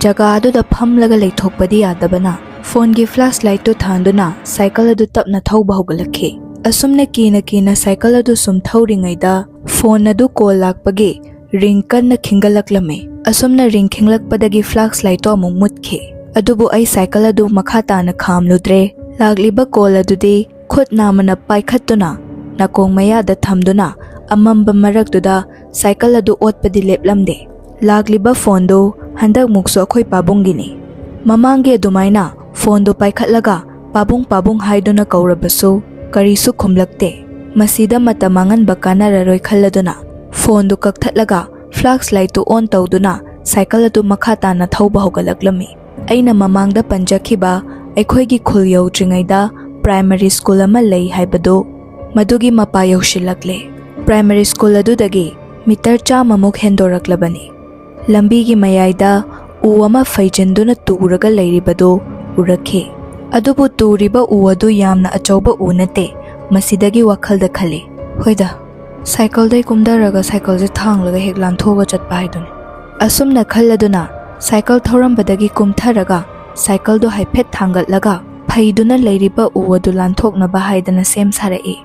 ꯖꯒꯥ ꯑꯗꯨꯗ ꯐꯝꯂꯒ ꯂꯩꯊꯣꯛꯄꯗꯤ ꯌꯥꯗꯕꯅ ꯐꯣꯟꯒꯤ ꯐ꯭ꯂꯥꯁ ꯂꯥꯏꯠꯇꯨ ꯊꯥꯟꯗꯨꯅ ꯁꯥꯏꯀꯜ ꯑꯗꯨ ꯇꯞꯅ ꯊꯧꯕ ꯍꯧꯒꯠꯂꯛꯈꯤ꯫ ꯑꯁꯨꯝꯅ ꯀꯤꯅ ꯀꯤꯅ ꯁꯥꯏꯀꯜ ꯑꯗꯨ ꯁꯨꯝ ꯊꯧꯔꯤꯉꯩꯗ ꯐꯣꯟ ꯑꯗꯨ ꯀꯣꯜ ꯂꯥꯛꯄꯒꯤ ꯔꯤꯡ ꯀꯟꯅ ꯈꯤꯡꯒꯠꯂꯛꯂꯝꯃꯤ꯫ ꯑꯁꯨꯝꯅ ꯔꯤꯡ ꯈꯤꯡꯂꯛꯄꯗꯒꯤ ꯐ꯭ꯂꯥꯁ ꯂꯥꯏꯠꯇꯣ ꯑꯃꯨꯛ ꯃꯨꯠꯈꯤ꯫ ꯑꯗꯨꯕꯨ ꯑꯩ ꯁꯥꯏꯀꯜ ꯑꯗꯨ ꯃꯈꯥ ꯇꯥꯅ ꯈꯥꯝꯂꯨꯗ꯭ꯔꯦ꯫ ꯂꯥꯛꯂꯤꯕ ꯀꯣꯜ ꯑꯗꯨꯗꯤ ꯈꯨꯠ ꯅꯥꯝꯃꯅ ꯄꯥꯏꯈꯠꯇꯨꯅ ꯅꯥꯀꯣꯡ ꯃꯌꯥꯗ ꯊꯝꯗꯨꯅ ꯑꯃꯝꯕ ꯃꯔꯛꯇꯨꯗ ꯁꯥꯏꯀꯜ ꯑꯗꯨ ꯑꯣꯠꯄꯗꯤ ꯂꯦꯞꯂꯝꯗꯦ꯫ ꯂꯥꯛꯂꯤꯕ ꯐꯣꯟꯗꯨ ꯍꯟꯗꯛꯃꯨꯛꯁꯨ ꯑꯩꯈꯣꯏ ꯄꯥꯕꯨꯡꯒꯤꯅꯤ꯫ ꯃꯃꯥꯡꯒꯤ ꯑꯗꯨꯃꯥꯏꯅ ꯐꯣꯟꯗꯨ ꯄꯥꯏꯈꯠꯂꯒ "ꯄꯥꯕꯨꯡ, ꯄꯥꯕꯨꯡ" ꯍꯥꯏꯗꯨꯅ ꯀꯧꯔꯕꯁꯨ ꯀꯔꯤꯁꯨ ꯈꯨꯝꯂꯛꯇꯦ꯫ ꯃꯁꯤꯗ ꯃꯇꯝ ꯃꯥꯡꯍꯟꯕ ꯀꯥꯟꯅꯔꯔꯣꯏ ꯈꯜꯂꯗꯨꯅ ꯐꯣꯟꯗꯨ ꯀꯛꯊꯠꯂꯒ ꯐ꯭ꯂꯥꯁ ꯂꯥꯏꯠꯇꯨ ꯑꯣꯟ ꯇꯧꯗꯨꯅ ꯁꯥꯏꯀꯜ ꯑꯗꯨ ꯃꯈꯥ ꯇꯥꯅ ꯊꯧꯕ ꯍꯧꯒꯠꯂꯛꯂꯝꯃꯤ꯫ ꯑꯩꯅ ꯃꯃꯥꯡꯗ ꯄꯟꯖꯈꯤꯕ ꯑꯩꯈꯣꯏꯒꯤ ꯈꯨꯜ ꯌꯧꯗ꯭ꯔꯤꯉꯩꯗ ꯄ꯭ꯔꯥꯏꯃꯔꯤ ꯁ꯭ꯀꯨꯜ ꯑꯃ ꯂꯩ ꯍꯥꯏꯕꯗꯨ, ꯃꯗꯨꯒꯤ ꯃꯄꯥ ꯌꯧꯁꯤꯜꯂꯛꯂꯦ꯫ ꯄ꯭ꯔꯥꯏꯃꯔꯤ ꯁ꯭ꯀꯨꯜ ꯑꯗꯨꯗꯒꯤ ꯃꯤꯇꯔ ꯆꯥꯝꯃꯃꯨꯛ ꯍꯦꯟꯗꯣꯔꯛꯂꯕꯅꯤ꯫ ꯂꯝꯕꯤꯒꯤ ꯃꯌꯥꯏꯗ ꯎ ꯑꯃ ꯐꯩꯖꯤꯟꯗꯨꯅ ꯇꯨꯔꯒ ꯂꯩꯔꯤꯕꯗꯨ ꯎꯔꯛꯈꯤ꯫ ꯑꯗꯨꯕꯨ ꯇꯨꯔꯤꯕ ꯎ ꯑꯗꯨ ꯌꯥꯝꯅ ꯑꯆꯧꯕ ꯎ ꯅꯠꯇꯦ꯫ ꯃꯁꯤꯗꯒꯤ ꯋꯥꯈꯜꯗ ꯈꯜꯂꯤ, "ꯍꯣꯏꯗ, ꯁꯥꯏꯀꯜꯗꯩ ꯀꯨꯝꯊꯔꯒ ꯁꯥꯏꯀꯜꯁꯦ ꯊꯥꯡꯂꯒ ꯍꯦꯛ ꯂꯥꯟꯊꯣꯛꯑꯒ ꯆꯠꯄ ꯍꯥꯏꯗꯨꯅꯤ꯫ ꯑꯁꯨꯝꯅ ꯈꯜꯂꯗꯨꯅ ꯁꯥꯏꯀꯜ ꯊꯧꯔꯝꯕꯗꯒꯤ ꯀꯨꯝꯊꯔꯒ ꯁꯥꯏꯀꯜꯗꯣ ꯍꯥꯏꯐꯦꯠ ꯊꯥꯡꯒꯠꯂꯒ ꯐꯩꯗꯨꯅ ꯂꯩꯔꯤꯕ ꯎ ꯑꯗꯨ ꯂꯥꯟꯊꯣꯛꯅꯕ ꯍꯥꯏꯗꯅ ꯁꯦꯝ ꯁꯥꯔꯛꯏ꯫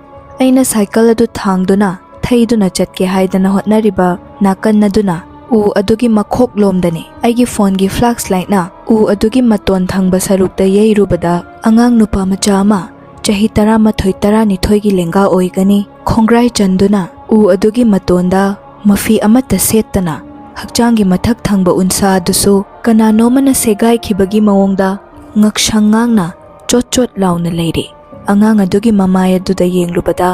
ꯑꯩꯅ ꯁꯥꯏꯀꯜ ꯑꯗꯨ ꯊꯥꯡꯗꯨꯅ ꯊꯩꯗꯨꯅ ꯆꯠꯀꯦ ꯍꯥꯏꯗꯅ ꯍꯣꯠꯅꯔꯤꯕ ꯅꯥꯀꯟ ꯑꯗꯨꯅ ꯎ ꯑꯗꯨꯒꯤ ꯃꯈꯣꯛ ꯂꯣꯝꯗꯅꯤ꯫ ꯑꯩꯒꯤ ꯐꯣꯟꯒꯤ ꯐ꯭ꯂꯥꯁ ꯂꯥꯏꯠꯅ ꯎ ꯑꯗꯨꯒꯤ ꯃꯇꯣꯟ ꯊꯪꯕ ꯁꯔꯨꯛꯇ ꯌꯩꯔꯨꯕꯗ ꯑꯉꯥꯡ ꯅꯨꯄꯥ ꯃꯆꯥ ꯑꯃ ꯆꯍꯤ ꯇꯔꯥꯃꯥꯊꯣꯏ ꯇꯔꯥꯅꯤꯊꯣꯏꯒꯤ ꯂꯦꯡꯒꯥ ꯑꯣꯏꯒꯅꯤ, ꯈꯣꯡꯒ꯭ꯔꯥꯏ ꯆꯟꯗꯨꯅ ꯎ ꯑꯗꯨꯒꯤ ꯃꯇꯣꯟꯗ ꯃꯐꯤ ꯑꯃꯠꯇ ꯁꯦꯠꯇꯅ ꯍꯛꯆꯥꯡꯒꯤ ꯃꯊꯛ ꯊꯪꯕ ꯎꯟꯁꯥ ꯑꯗꯨꯁꯨ ꯀꯅꯥꯅꯣꯃꯅ ꯁꯦꯒꯥꯏꯈꯤꯕꯒꯤ ꯃꯑꯣꯡꯗ ꯉꯛꯁꯪ ꯉꯥꯡꯅ ꯆꯣꯠ ꯆꯣꯠ ꯂꯥꯎꯅ ꯂꯩꯔꯤ꯫ ꯑꯉꯥꯡ ꯑꯗꯨꯒꯤ ꯃꯃꯥꯏ ꯑꯗꯨꯗ ꯌꯦꯡꯂꯨꯕꯗ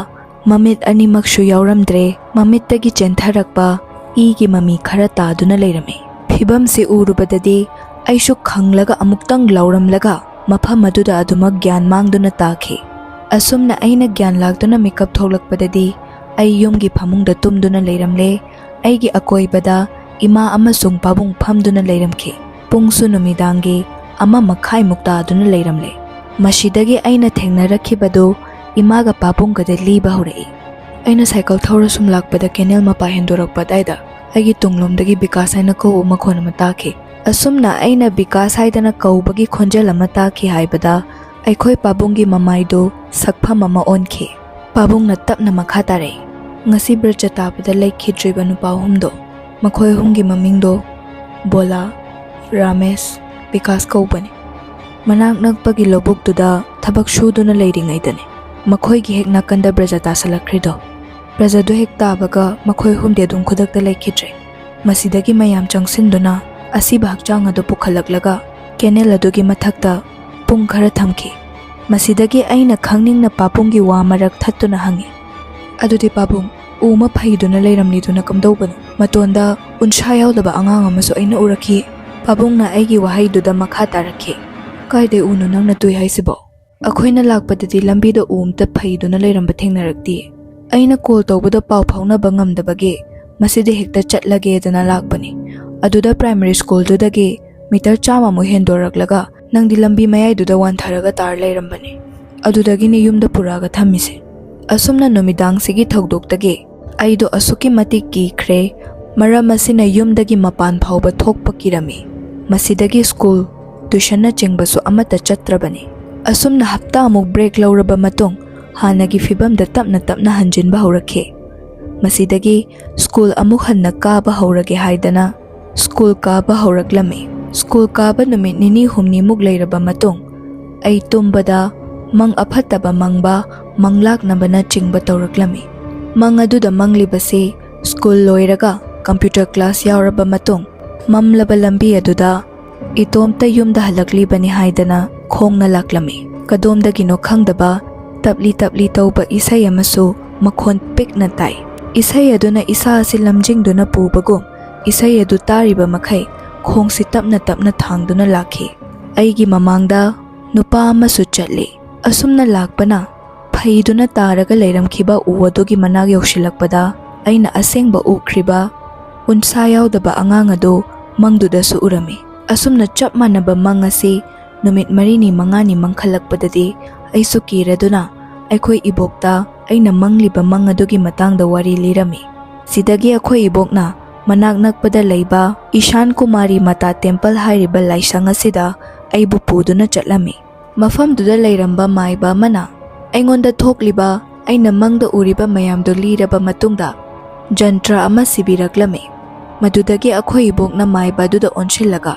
ꯃꯃꯤꯠ ꯑꯅꯤꯃꯛꯁꯨ ꯌꯥꯎꯔꯝꯗ꯭ꯔꯦ꯫ ꯃꯃꯤꯠꯇꯒꯤ ꯆꯦꯟꯊꯔꯛꯄ ꯏꯒꯤ ꯃꯃꯤ ꯈꯔ ꯇꯥꯗꯨꯅ ꯂꯩꯔꯝꯃꯤ꯫ ꯐꯤꯕꯝꯁꯤ ꯎꯔꯨꯕꯗꯗꯤ ꯑꯩꯁꯨ ꯈꯪꯂꯒ ꯑꯃꯨꯛꯇꯪ ꯂꯥꯎꯔꯝꯂꯒ ꯃꯐꯝ ꯑꯗꯨꯗ ꯑꯗꯨꯃꯛ ꯒ꯭ꯌꯥꯟ ꯃꯥꯡꯗꯨꯅ ꯇꯥꯈꯤ꯫ ꯑꯁꯨꯝꯅ ꯑꯩꯅ ꯒ꯭ꯌꯥꯟ ꯂꯥꯛꯇꯨꯅ ꯃꯤꯀꯞ ꯊꯣꯛꯂꯛꯄꯗꯗꯤ ꯑꯩ ꯌꯨꯝꯒꯤ ꯐꯃꯨꯡꯗ ꯇꯨꯝꯗꯨꯅ ꯂꯩꯔꯝꯂꯦ꯫ ꯑꯩꯒꯤ ꯑꯀꯣꯏꯕꯗ ꯏꯃꯥ ꯑꯃꯁꯨꯡ ꯄꯥꯕꯨꯡ ꯐꯝꯗꯨꯅ ꯂꯩꯔꯝꯈꯤ꯫ ꯄꯨꯡꯁꯨ ꯅꯨꯃꯤꯗꯥꯡꯒꯤ ꯑꯃ ꯃꯈꯥꯏꯃꯨꯛ ꯇꯥꯗꯨꯅ ꯂꯩꯔꯝꯂꯦ꯫ ꯃꯁꯤꯗꯒꯤ ꯑꯩꯅ ꯊꯦꯡꯅꯔꯛꯈꯤꯕꯗꯨ ꯏꯃꯥꯒ ꯄꯥꯕꯨꯡꯒꯗ ꯂꯤꯕ ꯍꯧꯔꯛꯏ꯫ ꯑꯩꯅ ꯁꯥꯏꯀꯜ ꯊꯧꯔ ꯁꯨꯝ ꯂꯥꯛꯄꯗ ꯀꯦꯅꯦꯜ ꯃꯄꯥ ꯍꯦꯟꯗꯣꯔꯛꯄ ꯑꯗꯥꯏꯗ ꯑꯩꯒꯤ ꯇꯨꯡꯂꯣꯝꯗꯒꯤ ꯕꯤꯀꯥꯁ ꯍꯥꯏꯅ ꯀꯧꯕ ꯃꯈꯣꯟ ꯑꯃ ꯇꯥꯈꯤ꯫ ꯑꯁꯨꯝꯅ ꯑꯩꯅ ꯕꯤꯀꯥꯁ ꯍꯥꯏꯗꯅ ꯀꯧꯕꯒꯤ ꯈꯣꯟꯖꯦꯜ ꯑꯃ ꯇꯥꯈꯤ ꯍꯥꯏꯕꯗ ꯑꯩꯈꯣꯏ ꯄꯥꯕꯨꯡꯒꯤ ꯃꯃꯥꯏꯗꯨ ꯁꯛꯐꯝ ꯑꯃ ꯑꯣꯟꯈꯤ꯫ ꯄꯥꯕꯨꯡꯅ ꯇꯞꯅ ꯃꯈꯥ ꯇꯥꯔꯛꯏ, "ꯉꯁꯤ ꯕ꯭ꯔꯖ ꯇꯥꯕꯗ ꯂꯩꯈꯤꯗ꯭ꯔꯤꯕ ꯅꯨꯄꯥ ꯑꯍꯨꯝꯗꯣ, ꯃꯈꯣꯏ ꯑꯍꯨꯝꯒꯤ ꯃꯃꯤꯡꯗꯣ ꯕꯣꯂꯥ, ꯔꯥꯃꯦꯁ, ꯕꯤꯀꯥꯁ ꯀꯧꯕꯅꯤ꯫ ꯃꯅꯥꯛ ꯅꯛꯄꯒꯤ ꯂꯧꯕꯨꯛꯇꯨꯗ ꯊꯕꯛ ꯁꯨꯗꯨꯅ ꯂꯩꯔꯤꯉꯩꯗꯅꯤ ꯃꯈꯣꯏꯒꯤ ꯍꯦꯛ ꯅꯥꯀꯟꯗ ꯕ꯭ꯔꯖ ꯇꯥꯁꯜꯂꯛꯈ꯭ꯔꯤꯗꯣ꯫ ꯕ꯭ꯔꯖꯗꯨ ꯍꯦꯛ ꯇꯥꯕꯒ ꯃꯈꯣꯏ ꯑꯍꯨꯝꯗꯤ ꯑꯗꯨꯝ ꯈꯨꯗꯛꯇ ꯂꯩꯈꯤꯗ꯭ꯔꯦ꯫ ꯃꯁꯤꯗꯒꯤ ꯃꯌꯥꯝ ꯆꯪꯁꯤꯟꯗꯨꯅ ꯑꯁꯤꯕ ꯍꯛꯆꯥꯡ ꯑꯗꯨ ꯄꯨꯈꯠꯂꯛꯂꯒ ꯀꯦꯅꯦꯜ ꯑꯗꯨꯒꯤ ꯃꯊꯛꯇ ꯄꯨꯡ ꯈꯔ ꯊꯝꯈꯤ꯫ ꯃꯁꯤꯗꯒꯤ ꯑꯩꯅ ꯈꯪꯅꯤꯡꯅ ꯄꯥꯕꯨꯡꯒꯤ ꯋꯥ ꯃꯔꯛ ꯊꯠꯇꯨꯅ ꯍꯪꯉꯤ, 'ꯑꯗꯨꯗꯤ ꯄꯥꯕꯨꯡ, ꯎ ꯑꯃ ꯐꯩꯗꯨꯅ ꯂꯩꯔꯝꯂꯤꯗꯨꯅ ꯀꯝꯗꯧꯕꯅꯣ? ꯃꯇꯣꯟꯗ ꯎꯟꯁꯥ ꯌꯥꯎꯗꯕ ꯑꯉꯥꯡ ꯑꯃꯁꯨ ꯑꯩꯅ ꯎꯔꯛꯈꯤ.' ꯄꯥꯕꯨꯡꯅ ꯑꯩꯒꯤ ꯋꯥꯍꯩꯗꯨꯗ ꯃꯈꯥ ꯇꯥꯔꯛꯈꯤ, "ꯀꯥꯏꯗꯩ ꯎꯅꯣ ꯅꯪꯅ ꯇꯨꯏ ꯍꯥꯏꯁꯤꯕꯣ? ꯑꯩꯈꯣꯏꯅ ꯂꯥꯛꯄꯗꯗꯤ ꯂꯝꯕꯤꯗ ꯎ ꯑꯝꯇ ꯐꯩꯗꯨꯅ ꯂꯩꯔꯝꯕ ꯊꯦꯡꯅꯔꯛꯇꯦ꯫ ꯑꯩꯅ ꯀꯣꯜ ꯇꯧꯕꯗ ꯄꯥꯎ ꯐꯥꯎꯅꯕ ꯉꯝꯗꯕꯒꯤ ꯃꯁꯤꯗꯤ ꯍꯦꯛꯇ ꯆꯠꯂꯒꯦꯗꯅ ꯂꯥꯛꯄꯅꯤ꯫ ꯑꯗꯨꯗ ꯄ꯭ꯔꯥꯏꯃꯔꯤ ꯁ꯭ꯀꯨꯜꯗꯨꯗꯒꯤ ꯃꯤꯇꯔ ꯆꯥꯝꯃꯃꯨꯛ ꯍꯦꯟꯗꯣꯔꯛꯂꯒ ꯅꯪꯗꯤ ꯂꯝꯕꯤ ꯃꯌꯥꯏꯗꯨꯗ ꯋꯥꯟꯊꯔꯒ ꯇꯥꯔ ꯂꯩꯔꯝꯕꯅꯤ꯫ ꯑꯗꯨꯗꯒꯤꯅꯤ ꯌꯨꯝꯗ ꯄꯨꯔꯛꯑꯒ ꯊꯝꯃꯤꯁꯦ꯫ ꯑꯁꯨꯝꯅ ꯅꯨꯃꯤꯗꯥꯡꯁꯤꯒꯤ ꯊꯧꯗꯣꯛꯇꯒꯤ ꯑꯩꯗꯣ ꯑꯁꯨꯛꯀꯤ ꯃꯇꯤꯛ ꯀꯤꯈ꯭ꯔꯦ, ꯃꯔꯝ ꯑꯁꯤꯅ ꯌꯨꯝꯗꯒꯤ ꯃꯄꯥꯟ ꯐꯥꯎꯕ ꯊꯣꯛꯄ ꯀꯤꯔꯝꯃꯤ꯫ ꯃꯁꯤꯗꯒꯤ ꯁ꯭ꯀꯨꯜ, ꯇ꯭ꯌꯨꯁꯟꯅꯆꯤꯡꯕꯁꯨ ꯑꯃꯠꯇ ꯆꯠꯇ꯭ꯔꯕꯅꯤ꯫ ꯑꯁꯨꯝꯅ ꯍꯞꯇꯥꯃꯨꯛ ꯕ꯭ꯔꯦꯛ ꯂꯧꯔꯕ ꯃꯇꯨꯡ, ꯍꯥꯟꯅꯒꯤ ꯐꯤꯕꯝꯗ ꯇꯞꯅ ꯇꯞꯅ ꯍꯟꯖꯤꯟꯕ ꯍꯧꯔꯛꯈꯤ꯫ ꯃꯁꯤꯗꯒꯤ ꯁ꯭ꯀꯨꯜ ꯑꯃꯨꯛ ꯍꯟꯅ ꯀꯥꯕ ꯍꯧꯔꯒꯦ ꯍꯥꯏꯗꯅ ꯁ꯭ꯀꯨꯜ ꯀꯥꯕ ꯍꯧꯔꯛꯂꯝꯃꯤ꯫ ꯁ꯭ꯀꯨꯜ ꯀꯥꯕ ꯅꯨꯃꯤꯠ ꯅꯤꯅꯤ ꯍꯨꯝꯅꯤꯃꯨꯛ ꯂꯩꯔꯕ ꯃꯇꯨꯡ, ꯑꯩ ꯇꯨꯝꯕꯗ ꯃꯪ ꯑꯐꯠꯇꯕ ꯃꯪꯕ, ꯃꯪꯂꯥꯛꯅꯕꯅꯆꯤꯡꯕ ꯇꯧꯔꯛꯂꯝꯃꯤ꯫ ꯃꯪ ꯑꯗꯨꯗ ꯃꯪꯂꯤꯕꯁꯤ ꯁ꯭ꯀꯨꯜ ꯂꯣꯏꯔꯒ ꯀꯝꯄ꯭ꯌꯨꯇꯔ ꯀ꯭ꯂꯥꯁ ꯌꯥꯎꯔꯕ ꯃꯇꯨꯡ, ꯃꯝꯂꯕ ꯂꯝꯕꯤ ꯑꯗꯨꯗ ꯏꯇꯣꯝꯇ ꯌꯨꯝꯗ ꯍꯜꯂꯛꯂꯤꯕꯅꯤ ꯍꯥꯏꯗꯅ ꯈꯣꯡꯅ ꯂꯥꯛꯂꯝꯃꯤ꯫ ꯀꯗꯣꯝꯗꯒꯤꯅꯣ ꯈꯪꯗꯕ ꯇꯞꯂꯤ ꯇꯞꯂꯤ ꯇꯧꯕ ꯏꯁꯩ ꯑꯃꯁꯨ ꯃꯈꯣꯟ ꯄꯤꯛꯅ ꯇꯥꯏ꯫ ꯏꯁꯩ ꯑꯗꯨꯅ ꯏꯁꯥ ꯑꯁꯤ ꯂꯝꯖꯤꯡꯗꯨꯅ ꯄꯨꯕꯒꯨꯝ, ꯏꯁꯩ ꯑꯗꯨ ꯇꯥꯔꯤꯕ ꯃꯈꯩ ꯈꯣꯡꯁꯤ ꯇꯞꯅ ꯇꯞꯅ ꯊꯥꯡꯗꯨꯅ ꯂꯥꯛꯈꯤ꯫ ꯑꯩꯒꯤ ꯃꯃꯥꯡꯗ ꯅꯨꯄꯥ ꯑꯃꯁꯨ ꯆꯠꯂꯤ꯫ ꯑꯁꯨꯝꯅ ꯂꯥꯛꯄꯅ ꯐꯩꯗꯨꯅ ꯇꯥꯔꯒ ꯂꯩꯔꯝꯈꯤꯕ ꯎ ꯑꯗꯨꯒꯤ ꯃꯅꯥꯛ ꯌꯧꯁꯤꯜꯂꯛꯄꯗ, ꯑꯩꯅ ꯑꯁꯦꯡꯕ ꯎꯈ꯭ꯔꯤꯕ ꯎꯟꯁꯥ ꯌꯥꯎꯗꯕ ꯑꯉꯥꯡ ꯑꯗꯨ ꯃꯪꯗꯨꯗꯁꯨ ꯎꯔꯝꯃꯤ꯫ ꯑꯁꯨꯝꯅ ꯆꯞ ꯃꯥꯟꯅꯕ ꯃꯪ ꯑꯁꯤ ꯅꯨꯃꯤꯠ ꯃꯔꯤꯅꯤ ꯃꯉꯥꯅꯤ ꯃꯪꯈꯠꯂꯛꯄꯗꯗꯤ, ꯑꯩꯁꯨ ꯀꯤꯔꯗꯨꯅ ꯑꯩꯈꯣꯏ ꯏꯕꯣꯛꯇ ꯑꯩꯅ ꯃꯪꯂꯤꯕ ꯃꯪ ꯑꯗꯨꯒꯤ ꯃꯇꯥꯡꯗ ꯋꯥꯔꯤ ꯂꯤꯔꯝꯃꯤ꯫ ꯁꯤꯗꯒꯤ ꯑꯩꯈꯣꯏ ꯏꯕꯣꯛꯅ ꯃꯅꯥꯛ ꯅꯛꯄꯗ ꯂꯩꯕ ꯏꯁꯥꯟ ꯀꯨꯃꯥꯔꯤ ꯃꯇꯥ ꯇꯦꯝꯄꯜ ꯍꯥꯏꯔꯤꯕ ꯂꯥꯏꯁꯪ ꯑꯁꯤꯗ ꯑꯩꯕꯨ ꯄꯨꯗꯨꯅ ꯆꯠꯂꯝꯃꯤ꯫ ꯃꯐꯝꯗꯨꯗ ꯂꯩꯔꯝꯕ ꯃꯥꯏꯕ ꯑꯃꯅ ꯑꯩꯉꯣꯟꯗ ꯊꯣꯛꯂꯤꯕ, ꯑꯩꯅ ꯃꯪꯗ ꯎꯔꯤꯕ ꯃꯌꯥꯝꯗꯨ ꯂꯤꯔꯕ ꯃꯇꯨꯡꯗ, ꯖꯟꯇ꯭ꯔ ꯑꯃ ꯁꯤꯕꯤꯔꯛꯂꯝꯃꯤ꯫ ꯃꯗꯨꯗꯒꯤ ꯑꯩꯈꯣꯏ ꯏꯕꯣꯛꯅ ꯃꯥꯏꯕ ꯑꯗꯨꯗ ꯑꯣꯟꯁꯤꯜꯂꯒ,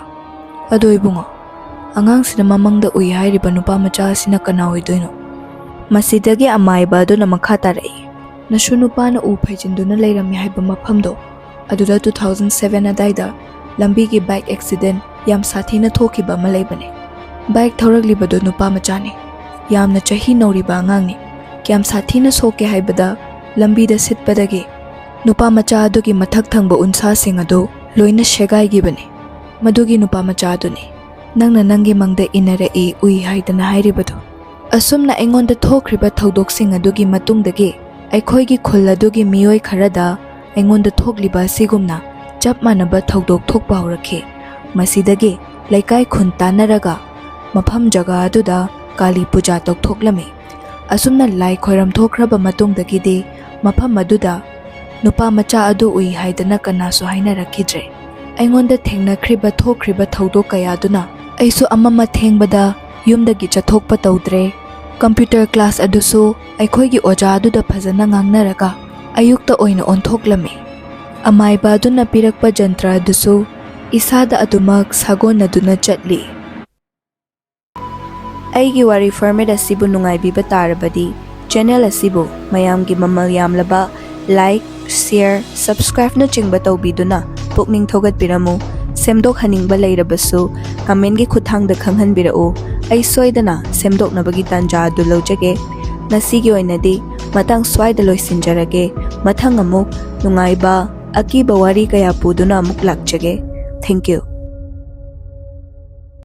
"ꯑꯗꯣ ꯏꯕꯨꯡꯉꯣ, ꯑꯉꯥꯡꯁꯤꯅ ꯃꯃꯪꯗ ꯎꯏ ꯍꯥꯏꯔꯤꯕ ꯅꯨꯄꯥ ꯃꯆꯥ ꯑꯁꯤꯅ ꯀꯅꯥ ꯑꯣꯏꯗꯣꯏꯅꯣ?" ꯃꯁꯤꯗꯒꯤ ꯑꯃꯥꯏꯕ ꯑꯗꯨꯅ ꯃꯈꯥ ꯇꯥꯔꯛꯏ, "ꯅꯁꯨ ꯅꯨꯄꯥꯅ ꯎ ꯐꯩꯖꯤꯟꯗꯨꯅ ꯂꯩꯔꯝꯃꯤ ꯍꯥꯏꯕ ꯃꯐꯝꯗꯣ, ꯑꯗꯨꯗ two thousand seven ꯑꯗꯥꯏꯗ ꯂꯝꯕꯤꯒꯤ ꯕꯥꯏꯛ ꯑꯦꯛꯁꯤꯗꯦꯟ ꯌꯥꯝ ꯁꯥꯊꯤꯅ ꯊꯣꯛꯈꯤꯕ ꯑꯃ ꯂꯩꯕꯅꯦ꯫ ꯕꯥꯏꯛ ꯊꯧꯔꯛꯂꯤꯕꯗꯨ ꯅꯨꯄꯥ ꯃꯆꯥꯅꯤ꯫ ꯌꯥꯝꯅ ꯆꯍꯤ ꯅꯧꯔꯤꯕ ꯑꯉꯥꯡꯅꯤ꯫ ꯀꯌꯥꯝ ꯁꯥꯊꯤꯅ ꯁꯣꯛꯀꯦ ꯍꯥꯏꯕꯗ, ꯂꯝꯕꯤꯗ ꯁꯤꯠꯄꯗꯒꯤ ꯅꯨꯄꯥ ꯃꯆꯥ ꯑꯗꯨꯒꯤ ꯃꯊꯛ ꯊꯪꯕ ꯎꯟꯁꯥꯁꯤꯡ ꯑꯗꯨ ꯂꯣꯏꯅ ꯁꯦꯒꯥꯏꯈꯤꯕꯅꯤ꯫ ꯃꯗꯨꯒꯤ ꯅꯨꯄꯥ ꯃꯆꯥ ꯑꯗꯨꯅꯤ ꯅꯪꯅ ꯅꯪꯒꯤ ꯃꯪꯗ ꯏꯟꯅꯔꯛꯏ, ꯎꯏ ꯍꯥꯏꯗꯅ ꯍꯥꯏꯔꯤꯕꯗꯨ꯫" ꯑꯁꯨꯝꯅ ꯑꯩꯉꯣꯟꯗ ꯊꯣꯛꯈ꯭ꯔꯤꯕ ꯊꯧꯗꯣꯛꯁꯤꯡ ꯑꯗꯨꯒꯤ ꯃꯇꯨꯡꯗꯒꯤ ꯑꯩꯈꯣꯏꯒꯤ ꯈꯨꯜ ꯑꯗꯨꯒꯤ ꯃꯤꯑꯣꯏ ꯈꯔꯗ ꯑꯩꯉꯣꯟꯗ ꯊꯣꯛꯂꯤꯕ ꯑꯁꯤꯒꯨꯝꯅ ꯆꯞ ꯃꯥꯟꯅꯕ ꯊꯧꯗꯣꯛ ꯊꯣꯛꯄ ꯍꯧꯔꯛꯈꯤ꯫ ꯃꯁꯤꯗꯒꯤ ꯂꯩꯀꯥꯏ ꯈꯨꯟ ꯇꯥꯟꯅꯔꯒ ꯃꯐꯝ ꯖꯒꯥ ꯑꯗꯨꯗ ꯀꯥꯂꯤ ꯄꯨꯖꯥ ꯇꯧꯊꯣꯛꯂꯝꯃꯤ꯫ ꯑꯁꯨꯝꯅ ꯂꯥꯏ ꯈꯣꯏꯔꯝ ꯊꯣꯛꯈ꯭ꯔꯕ ꯃꯇꯨꯡꯗꯒꯤꯗꯤ ꯃꯐꯝ ꯑꯗꯨꯗ ꯅꯨꯄꯥ ꯃꯆꯥ ꯑꯗꯨ ꯎꯏ ꯍꯥꯏꯗꯅ ꯀꯅꯥꯁꯨ ꯍꯥꯏꯅꯔꯛꯈꯤꯗ꯭ꯔꯦ꯫ ꯑꯩꯉꯣꯟꯗ ꯊꯦꯡꯅꯈ꯭ꯔꯤꯕ ꯊꯣꯛꯈ꯭ꯔꯤꯕ ꯊꯧꯗꯣꯛ ꯀꯌꯥꯗꯨꯅ ꯑꯩꯁꯨ ꯑꯃꯃ ꯊꯦꯡꯕꯗ ꯌꯨꯝꯗꯒꯤ ꯆꯠꯊꯣꯛꯄ ꯇꯧꯗ꯭ꯔꯦ꯫ ꯀꯝꯄ꯭ꯌꯨꯇꯔ ꯀ꯭ꯂꯥꯁ ꯑꯗꯨꯁꯨ ꯑꯩꯈꯣꯏꯒꯤ ꯑꯣꯖꯥ ꯑꯗꯨꯗ ꯐꯖꯅ ꯉꯥꯡꯅꯔꯒ ꯑꯌꯨꯛꯇ ꯑꯣꯏꯅ ꯑꯣꯟꯊꯣꯛꯂꯝꯃꯤ꯫ ꯑꯃꯥꯏꯕ ꯑꯗꯨꯅ ꯄꯤꯔꯛꯄ ꯖꯟꯇ꯭ꯔ ꯑꯗꯨꯁꯨ ꯏꯁꯥꯗ ꯑꯗꯨꯃꯛ ꯁꯥꯒꯣꯟꯅꯗꯨꯅ ꯆꯠꯂꯤ꯫ ꯑꯩꯒꯤ ꯋꯥꯔꯤ ꯐꯣꯔꯃꯦꯠ ꯑꯁꯤꯕꯨ ꯅꯨꯡꯉꯥꯏꯕꯤꯕ ꯇꯥꯔꯕꯗꯤ, ꯆꯦꯅꯦꯜ ꯑꯁꯤꯕꯨ ꯃꯌꯥꯝꯒꯤ ꯃꯃꯜ ꯌꯥꯝꯂꯕ ꯂꯥꯏꯛ, ꯁꯤꯌꯔ, ꯁꯕꯁꯀ꯭ꯔꯥꯏꯕꯅꯆꯤꯡꯕ ꯇꯧꯕꯤꯗꯨꯅ ꯄꯨꯛꯅꯤꯡ ꯊꯧꯒꯠꯄꯤꯔꯝꯃꯨ꯫ ꯁꯦꯝꯗꯣꯛꯍꯟꯅꯤꯡꯕ ꯂꯩꯔꯕꯁꯨ ꯀꯃꯦꯟꯒꯤ ꯈꯨꯠꯊꯥꯡꯗ ꯈꯪꯍꯟꯕꯤꯔꯛꯎ꯫ ꯑꯩ ꯁꯣꯏꯗꯅ ꯁꯦꯝꯗꯣꯛꯅꯕꯒꯤ ꯇꯥꯟꯖꯥ ꯑꯗꯨ ꯂꯧꯖꯒꯦ꯫ ꯉꯁꯤꯒꯤ ꯑꯣꯏꯅꯗꯤ ꯃꯇꯥꯡ ꯁ꯭ꯋꯥꯏꯗ ꯂꯣꯏꯁꯤꯟꯖꯔꯒꯦ꯫ ꯃꯊꯪ ꯑꯃꯨꯛ ꯅꯨꯡꯉꯥꯏꯕ, ꯑꯀꯤꯕ ꯋꯥꯔꯤ ꯀꯌꯥ ꯄꯨꯗꯨꯅ ꯑꯃꯨꯛ ꯂꯥꯛꯆꯒꯦ꯫ Thank you꯫